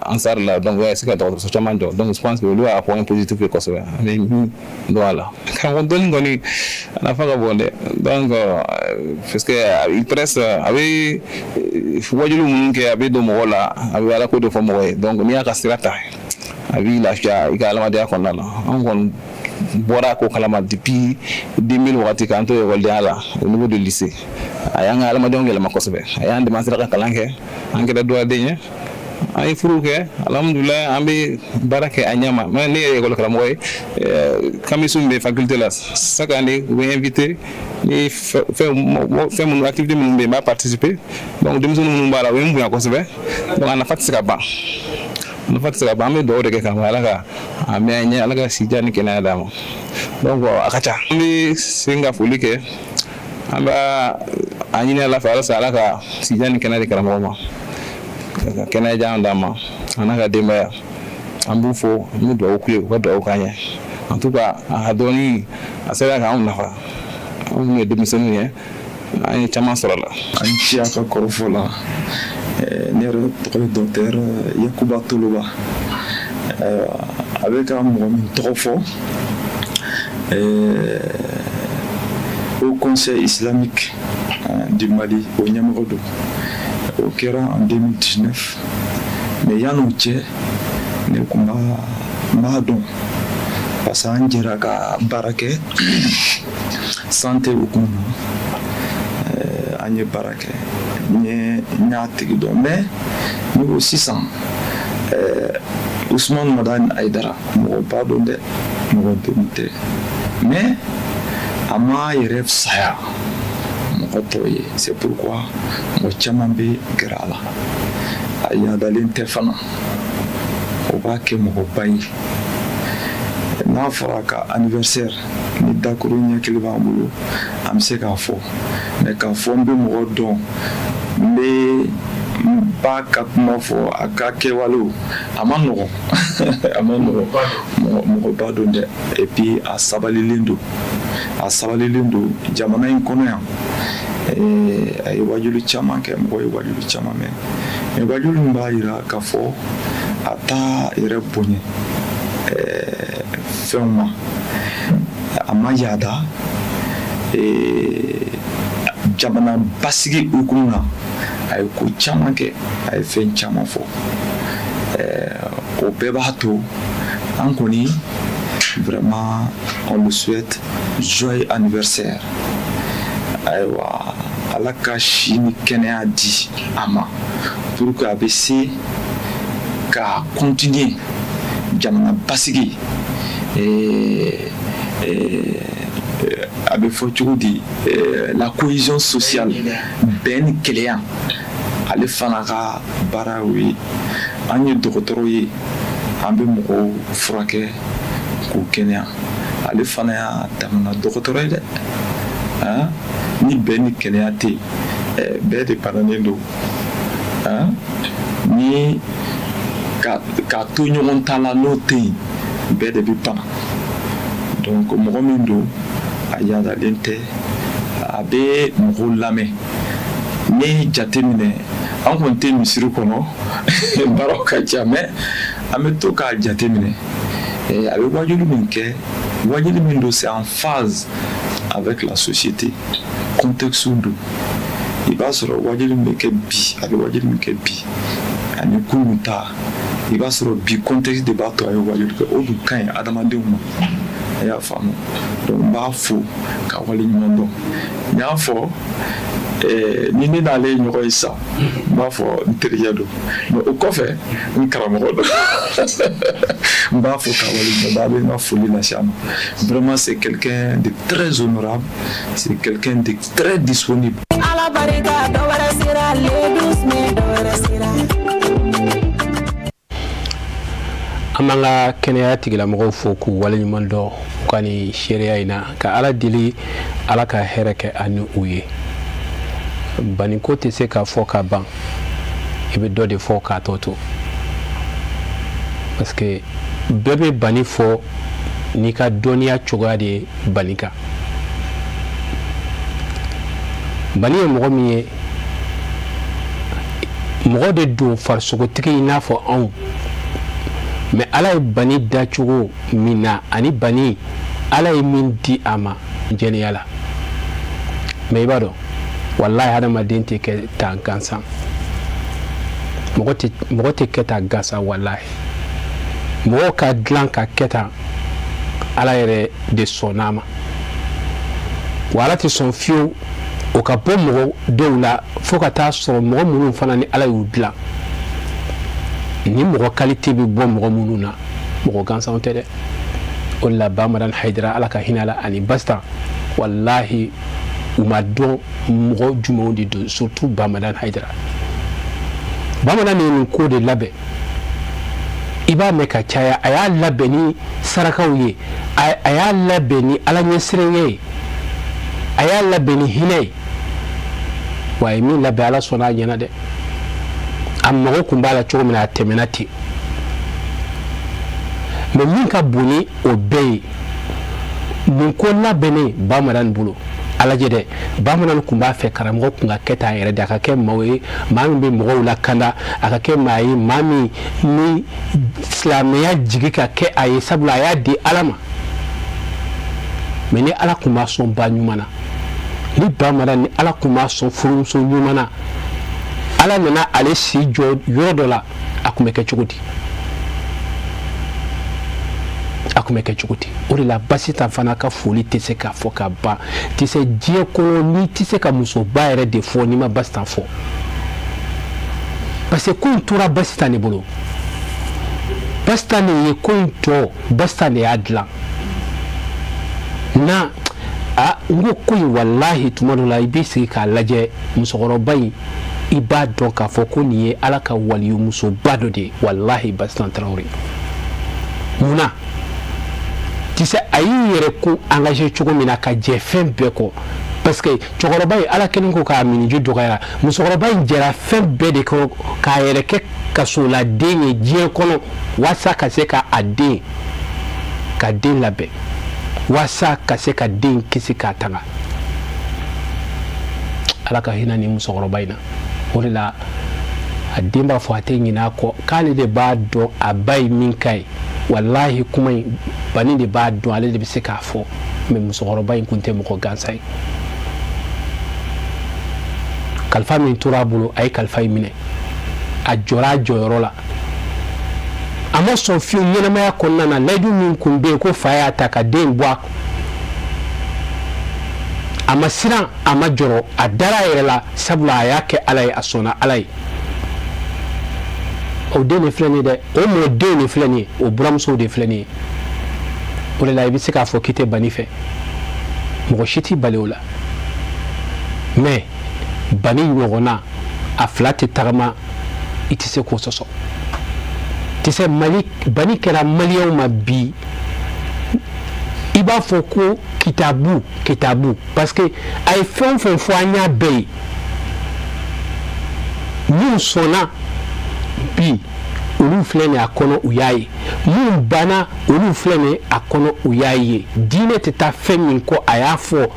Ansar la. Donc o se ka dɔgɔtɔrɔso caman jɔ. Donc je pense que olu y'a point positif ye kosɛbɛ. An bɛ min dɔn a la, karamɔgɔ dɔnni kɔni, a nafa ka bon dɛ. Donc parce que il presse, a bɛ wajulu minnu kɛ, a bɛ don mɔgɔ la, a bɛ Ala ko de fɔ mɔgɔ ye. Donc n'i y'a ka sira ta, a b'i lafiya i ka adamadenya kɔnɔna la. An kɔni bɔra ko kalama depuis 2000 wagati k'an to ekɔlidenya la au niveau de lycée. A y'an ka adamadenw yɛlɛma kosɛbɛ, a y'an dɛmɛ, an sera ka kalan kɛ, an kɛra duwaden ye, an ye furu kɛ, alhamdulilayi, an bɛ baara kɛ a ɲɛ ma. Mais ne ye ekɔli karamɔgɔ ye, campus min bɛ faculté la, chaque année u bɛ invité ni fɛn fɛn minnu, activité minnu bɛ yen, n b'a participer. Donc denmisɛnnin minnu b'a la, u ye n bonya kosɛbɛ. Donc a nafa tɛ se ka ban, a nafa tɛ se ka ban. An bɛ dugawu de kɛ ka Ala ka a mɛn an ɲɛ, Ala ka si jan ni kɛnɛya d'a ma. Donc a ka ca, an bɛ sen ka foli kɛ, an b'a a ɲini Ala fɛ halisa, Ala ka si jan ni kɛnɛya di karamɔgɔ ma, ka kɛnɛya jan d'a ma, a n'a ka denbaya. An b'u fo, an bɛ dugawu k'u ye, u ka dugawu k'an ye. En tout cas, a ka dɔnni a sera k'anw nafa, anw minnu ye denmisɛnninw ye, an ye caman sɔrɔ a la. An ci a ka kɔrɔfɔ la. Ne yɛrɛ tɔgɔ ye docteur Yakuba Toloba. Ayiwa, a bɛ ka mɔgɔ min tɔgɔ fɔ, Haut Conseil islamique du Mali, o ɲɛmɔgɔ don. O kɛra en 2019, mais yan'o cɛ, ne tun b'a n b'a dɔn parce que an jɛra ka baara kɛ santé hukumu na. An ye baara kɛ, n ye n y'a tigi dɔn. Mais ne ko sisan, Usumani Madani Hayidara, mɔgɔba don dɛ, mɔgɔ denw tɛ, mais a m'a yɛrɛ fisaya mɔgɔ tɔw ye. C'est pourquoi mɔgɔ caman bɛ gɛrɛ a la. A yadalen tɛ fana, o b'a kɛ mɔgɔba ye. N'a fɔra ka anniversaire ni dakuru ɲɛ kelen b'an bolo, an bɛ se k'a fɔ. Mais k'a fɔ n bɛ mɔgɔ dɔn, n bɛ n ba ka kuma fɔ a ka kɛwalew, a ma nɔgɔn, a ma nɔgɔn. Mɔgɔba don dɛ. Et puis a sabalilen don, a sabalilen don. Jamana in kɔnɔ yan, a ye wajulu caman kɛ, mɔgɔ ye wajulu caman mɛn. Mais wajulu min b'a yira k'a fɔ a t'a yɛrɛ bonya fɛnw ma, a ma yaada jamana basigi hukumu na. A ye ko caman kɛ, a ye fɛn caman fɔ. O bɛɛ b'a to an kɔni, vraiment, on le souhaite joyeux anniversaire. Ayiwa, Ala ka si ni kɛnɛya di a ma pour que a bɛ se ka continuer jamana basigi. A bɛ fɔ cogo di, la cohésion sociale, bɛn ni kelenya, ale fana ka baara y'o ye. An ye dɔgɔtɔrɔw ye, an bɛ mɔgɔw furakɛ k'u kɛnɛya. Ale fana y'a damana dɔgɔtɔrɔ ye dɛ. Ni bɛn ni kɛnɛya tɛ yen, bɛɛ de bananen don. Ni k'a to ɲɔgɔn ta la, n'o tɛ yen, bɛɛ de bɛ bana. Donc mɔgɔ min don, a yadalen tɛ, a bɛ mɔgɔw lamɛn. Ne jate minɛ, an kɔni tɛ misiri kɔnɔ, baaraw ka ca, mais an bɛ to k'a jate minɛ, a bɛ wajuli min kɛ, wajuli min don, c'est en phase avec la société, contexte don. I b'a sɔrɔ wajuli min bɛ kɛ bi, a bɛ wajuli min kɛ bi ani kunun ta, i b'a sɔrɔ bi contexte de b'a to a ye wajuli kɛ, o dun ka ɲi adamadenw ma. A y'a faamu? Donc n b'a fo ka waleɲuman dɔn. N y'a fɔ ni ne n'ale ye ɲɔgɔn ye sisan, n b'a fɔ n terikɛ don, mais o kɔfɛ n karamɔgɔ don. N b'a fo ka waleɲuman dɔn. A bɛ n ka foli lase a ma. Vraiment, c'est quelqu'un de très honorable, c'est quelqu'un de très disponible. Ala barika, dɔ wɛrɛ sera le 12 mai, dɔ wɛrɛ sera. An b'an ka kɛnɛya tigilamɔgɔw fo k'u waleɲuman dɔn u ka nin seereya in na, ka Ala deli Ala ka hɛrɛ kɛ an ni u ye. Baniko tɛ se ka fɔ ka ban, i bɛ dɔ de fɔ k'a tɔ to, parce que bɛɛ bɛ bani fɔ n'i ka dɔnniya cogoya de ye bani kan. Bani ye mɔgɔ min ye, mɔgɔ de don farisogotigi i n'a fɔ anw, mais Ala ye bani dacogo min na ani bani Ala ye min di a ma jɛnɛya la, mais i b'a dɔn, walahi, hadamaden tɛ kɛ tan gansan, mɔgɔ tɛ kɛ tan gansan. Walahi, mɔgɔ ka dilan ka kɛ tan, Ala yɛrɛ de sɔnn'a ma, wa Ala tɛ sɔn fiyewu o ka bɔ mɔgɔ dɔw la fo ka taa sɔrɔ mɔgɔ minnu fana ni Ala y'u dilan ni mɔgɔ qualité bɛ bɔ mɔgɔ minnu na, mɔgɔ gansanw tɛ dɛ. O de la, Bamadan Hayidara, Ala ka hinɛ la, ani Basitan, walahi, u ma dɔn mɔgɔ jumɛnw de don, surtout Bamadan Hayidara. Bamadan ye nin ko de labɛn, i b'a mɛn ka caya. A y'a labɛn ni sarakaw ye, a y'a labɛn ni Ala ɲɛsiranya ye, a y'a labɛn ni hinɛ ye. Wa a ye min labɛn, Ala sɔnna a ɲɛna dɛ. A mago kun b'a la cogo min na, a tɛmɛna ten. Mais min ka bon ni o bɛɛ ye, nin ko labɛnnen Bamanan bolo, a lajɛ dɛ, Bamanan kun b'a fɛ karamɔgɔ kun ka kɛ tan yɛrɛ de, a ka kɛ maa ye, maa min bɛ mɔgɔw lakanda, a ka kɛ maa ye, maa min ni silamɛya jigi ka kɛ a ye, sabula a y'a di Ala ma. Mais ni Ala kun b'a sɔn ba ɲuman na, ni Bamanan ni Ala kun b'a sɔn furumuso ɲuman na, Ala nana ale si jɔ yɔrɔ dɔ la, a kun bɛ kɛ cogo di? A kun bɛ kɛ cogo di? O de la, Basitan fana ka foli tɛ se ka fɔ ka ban. Tɛ se diɲɛ kɔnɔ, n'i tɛ se ka musoba yɛrɛ de fɔ n'i ma Basitan fɔ, parce que ko in tora Basitan de bolo. Basitan de ye ko in tɔ, Basitan de y'a dilan na. A n ko ko in, walahi, tuma dɔ la i b'i sigi k'a lajɛ, musokɔrɔba in, i b'a dɔn k'a fɔ ko nin ye Ala ka waliyu musoba dɔ de ye. Walahi, Basitan Tarawele, munna tu sais, a y'i yɛrɛ ko engagé cogo min na ka jɛ fɛn bɛɛ kɔ, parce que cɛkɔrɔba in, Ala kɛlen ko k'a miniji dɔgɔyara, musokɔrɔba in jɛra fɛn bɛɛ de kɔ k'a yɛrɛ kɛ kasoladen ye diɲɛ kɔnɔ, walasa ka se ka a den ka den labɛn, walasa ka se ka den kisi k'a tanga. Ala ka hinɛ ni musokɔrɔba in na. O de la, a den b'a fɔ a tɛ ɲinɛ a kɔ, k'ale de b'a dɔn a ba ye min k'a ye. Walahi, kuma in, bani de b'a dɔn, ale de bɛ se k'a fɔ. Mais musokɔrɔba in kun tɛ mɔgɔ gansan ye. Kalifa min tora a bolo, a ye kalifa in minɛ, a jɔra a jɔyɔrɔ la, a ma sɔn fiyewu ɲɛnamaya kɔnɔna na. Layidu min kun bɛ yen ko fa y'a ta ka den bɔ a kun, a ma siran, a ma jɔrɔ, a dara a yɛrɛ la, sabula a y'a kɛ Ala ye, a sɔnna Ala ye. O den de filɛ nin ye dɛ, o mɔdenw de filɛ nin ye, o buramusow de filɛ nin ye. O de la, i bɛ se k'a fɔ k'i tɛ bani fɛ, mɔgɔ si t'i bali o la, mais bani ɲɔgɔnna a fila tɛ tagama, i tɛ se k'o sɔsɔ. Tɛ se Mali, bani kɛra maliyɛnw ma bi, i b'a fɔ ko kitabu kitabu, parce que a ye fɛn o fɛn fɔ, an y'a bɛɛ ye. Minnu sɔnna bi, olu filɛ nin a kɔnɔ, u y'a ye. Minnu banna, olu filɛ nin a kɔnɔ, u y'a ye. Diinɛ tɛ taa fɛn min kɔ, a y'a fɔ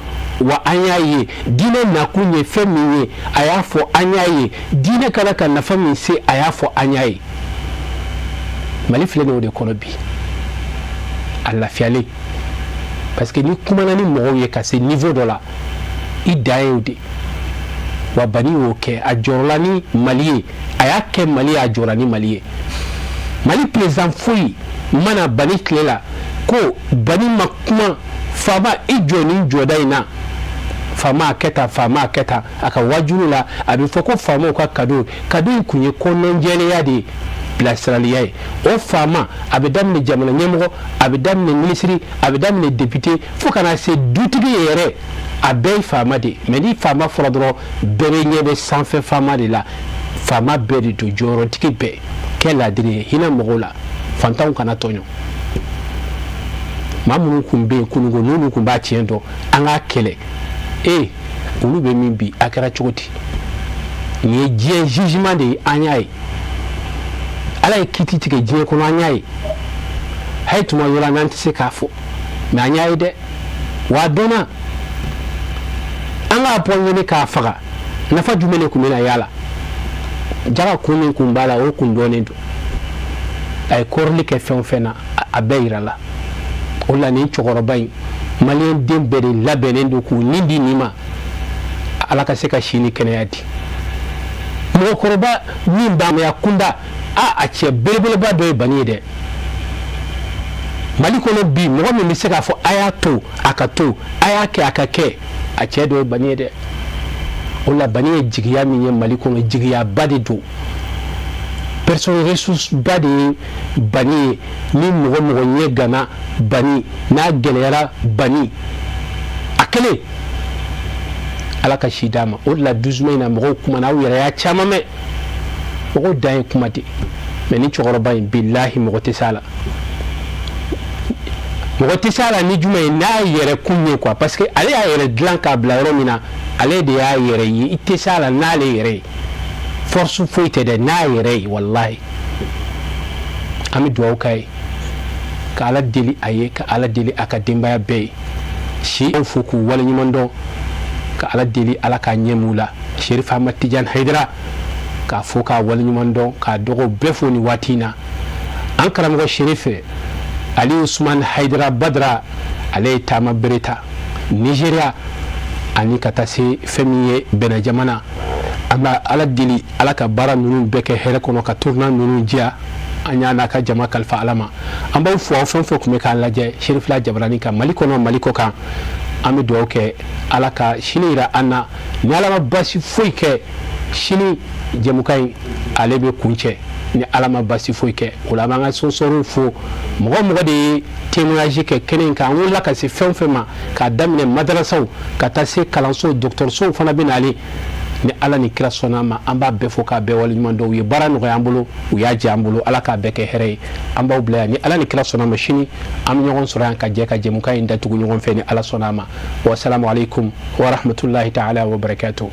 wa an y'a ye. Diinɛ nakun ye fɛn min ye, a y'a fɔ, an y'a ye. Diinɛ kana ka nafa min se, a y'a fɔ, an y'a ye. Mali filɛ nin o de kɔnɔ bi, a lafiyalen, parce que ni kumana ni mɔgɔw ye ka se niveau dɔ la, i dan ye o de. Wa Bani y'o kɛ, a jɔrɔla ni Mali ye, a y'a kɛ Mali ye, a jɔra ni Mali ye. Mali président foyi mana Bani tile la ko Bani ma kuma faama i jɔ nin jɔda in na, faama a kɛ tan, faama a kɛ tan. A ka wajulu la, a bɛ fɔ ko faamaw ka kado, kado in kun ye kɔnɔnjɛlenya de ye, bilasiraliya ye. O faama, a bɛ daminɛ jamana ɲɛmɔgɔ, a bɛ daminɛ minisiri, a bɛ daminɛ député, fo ka na se dutigi yɛrɛ, a bɛɛ ye faama de ye. Mais ni faama fɔra dɔrɔn, bɛɛ bɛ ɲɛ bɛ sanfɛ faama de la. Faama bɛɛ de don, jɔyɔrɔtigi bɛɛ kɛ ladiri ye, hinɛ mɔgɔw la, fantanw kana tɔɲɔ. Maa minnu kun bɛ yen kununko, n'olu kun b'a tiɲɛ dɔn, an k'a kɛlɛ. Ee, olu bɛ min bi, a kɛra cogo di? Nin ye diɲɛ jugement de ye, an y'a ye. Ala ye kiti tigɛ diɲɛ kɔnɔ, an y'a ye. Hali tuma dɔ la n'an tɛ se k'a fɔ, mais an y'a ye dɛ. Wa a dɔnna, an k'a bɔ ɲini k'a faga, nafa jumɛn de tun bɛna y'a la? Jaga kun min kun b'a la, o kun dɔnnen don. A ye kɔrɔli kɛ fɛn o fɛn na, a bɛɛ yira la. O la, nin cɛkɔrɔba in, maliyɛn den bɛɛ de labɛnnen don k'u nin di nin ma. Ala ka se ka si ni kɛnɛya di mɔgɔkɔrɔba min b'a kunda. A cɛ belebeleba dɔ ye Bani ye dɛ. Mali kɔnɔ bi, mɔgɔ min bɛ se k'a fɔ a y'a to a ka to, a y'a kɛ a ka kɛ, a cɛ dɔ ye Bani ye dɛ. O la, Bani ye jigiya min ye Mali kɔnɔ, jigiyaba de don, personne ressource ba de ye Bani ye. Ni mɔgɔ mɔgɔ ɲɛ gana Bani n'a gɛlɛyara, Bani a kelen. Ala ka si d'a ma. O de la, 12 mai in na, mɔgɔw kumana, aw yɛrɛ y'a caman mɛn. Mɔgɔw dan ye kuma de, mais ni cɛkɔrɔba in, bilahi, mɔgɔ tɛ s'a la, mɔgɔ tɛ s'a la. Ni jumɛn ye? N'a yɛrɛ kun ye quoi, parce que ale y'a yɛrɛ dilan k'a bila yɔrɔ min na, ale de y'a yɛrɛ ye. I tɛ s'a la n'ale yɛrɛ ye, force foyi tɛ dɛ, n'a yɛrɛ ye. Walahi, an bɛ dugawu k'a ye, ka Ala deli a ye, ka Ala deli a ka denbaya bɛɛ ye. Si fo k'u waleɲuman dɔn, ka Ala deli, Ala k'a ɲɛ m'u la. Sherif Ahmad Tidiane Haidara, k'a fo k'a waleɲuman dɔn, k'a dɔgɔw bɛɛ fo nin waati in na. An karamɔgɔ Sherif Ali Usman Haidara Badra, ale ye taama bere ta Nigéria ani ka taa se fɛn min ye Bɛnɛ jamana. An bɛ Ala deli, Ala ka baara ninnu bɛɛ kɛ hɛrɛ kɔnɔ, ka tournant ninnu diya. An y'a n'a ka jama kalifa Ala ma. An b'aw fo, aw fɛn fɛn tun bɛ k'an lajɛ Serifila jabarani kan, Mali kɔnɔ, Mali kɔ kan. An bɛ dugawu kɛ, Ala ka sini yira an na. Ni Ala ma basi foyi kɛ, sini jɛmukan in, ale bɛ kuncɛ ni Ala ma basi foyi kɛ. O la, an b'an ka sponsorw fo, mɔgɔ mɔgɔ de ye témoignage kɛ kɛnɛ in kan. An wulila ka se fɛn o fɛn ma, k'a daminɛ madarasaw ka taa se kalansow, dɔgɔtɔrɔsow fana bɛ nalen, ni Ala ni kira sɔnna ma, an b'a bɛɛ fo k'a bɛɛ waleɲuman dɔn. U ye baara nɔgɔya an bolo, u y'a jɛ an bolo. Ala k'a bɛɛ kɛ hɛrɛ ye. An b'aw bila yan. Ni Ala ni kira sɔnna ma, sini an bɛ ɲɔgɔn sɔrɔ yan ka jɛ ka jɛmukan in datugu ɲɔgɔn fɛ, ni Ala sɔnna a ma. Wasalamu aleykum wa rahmatulahi taala wa barakatuh.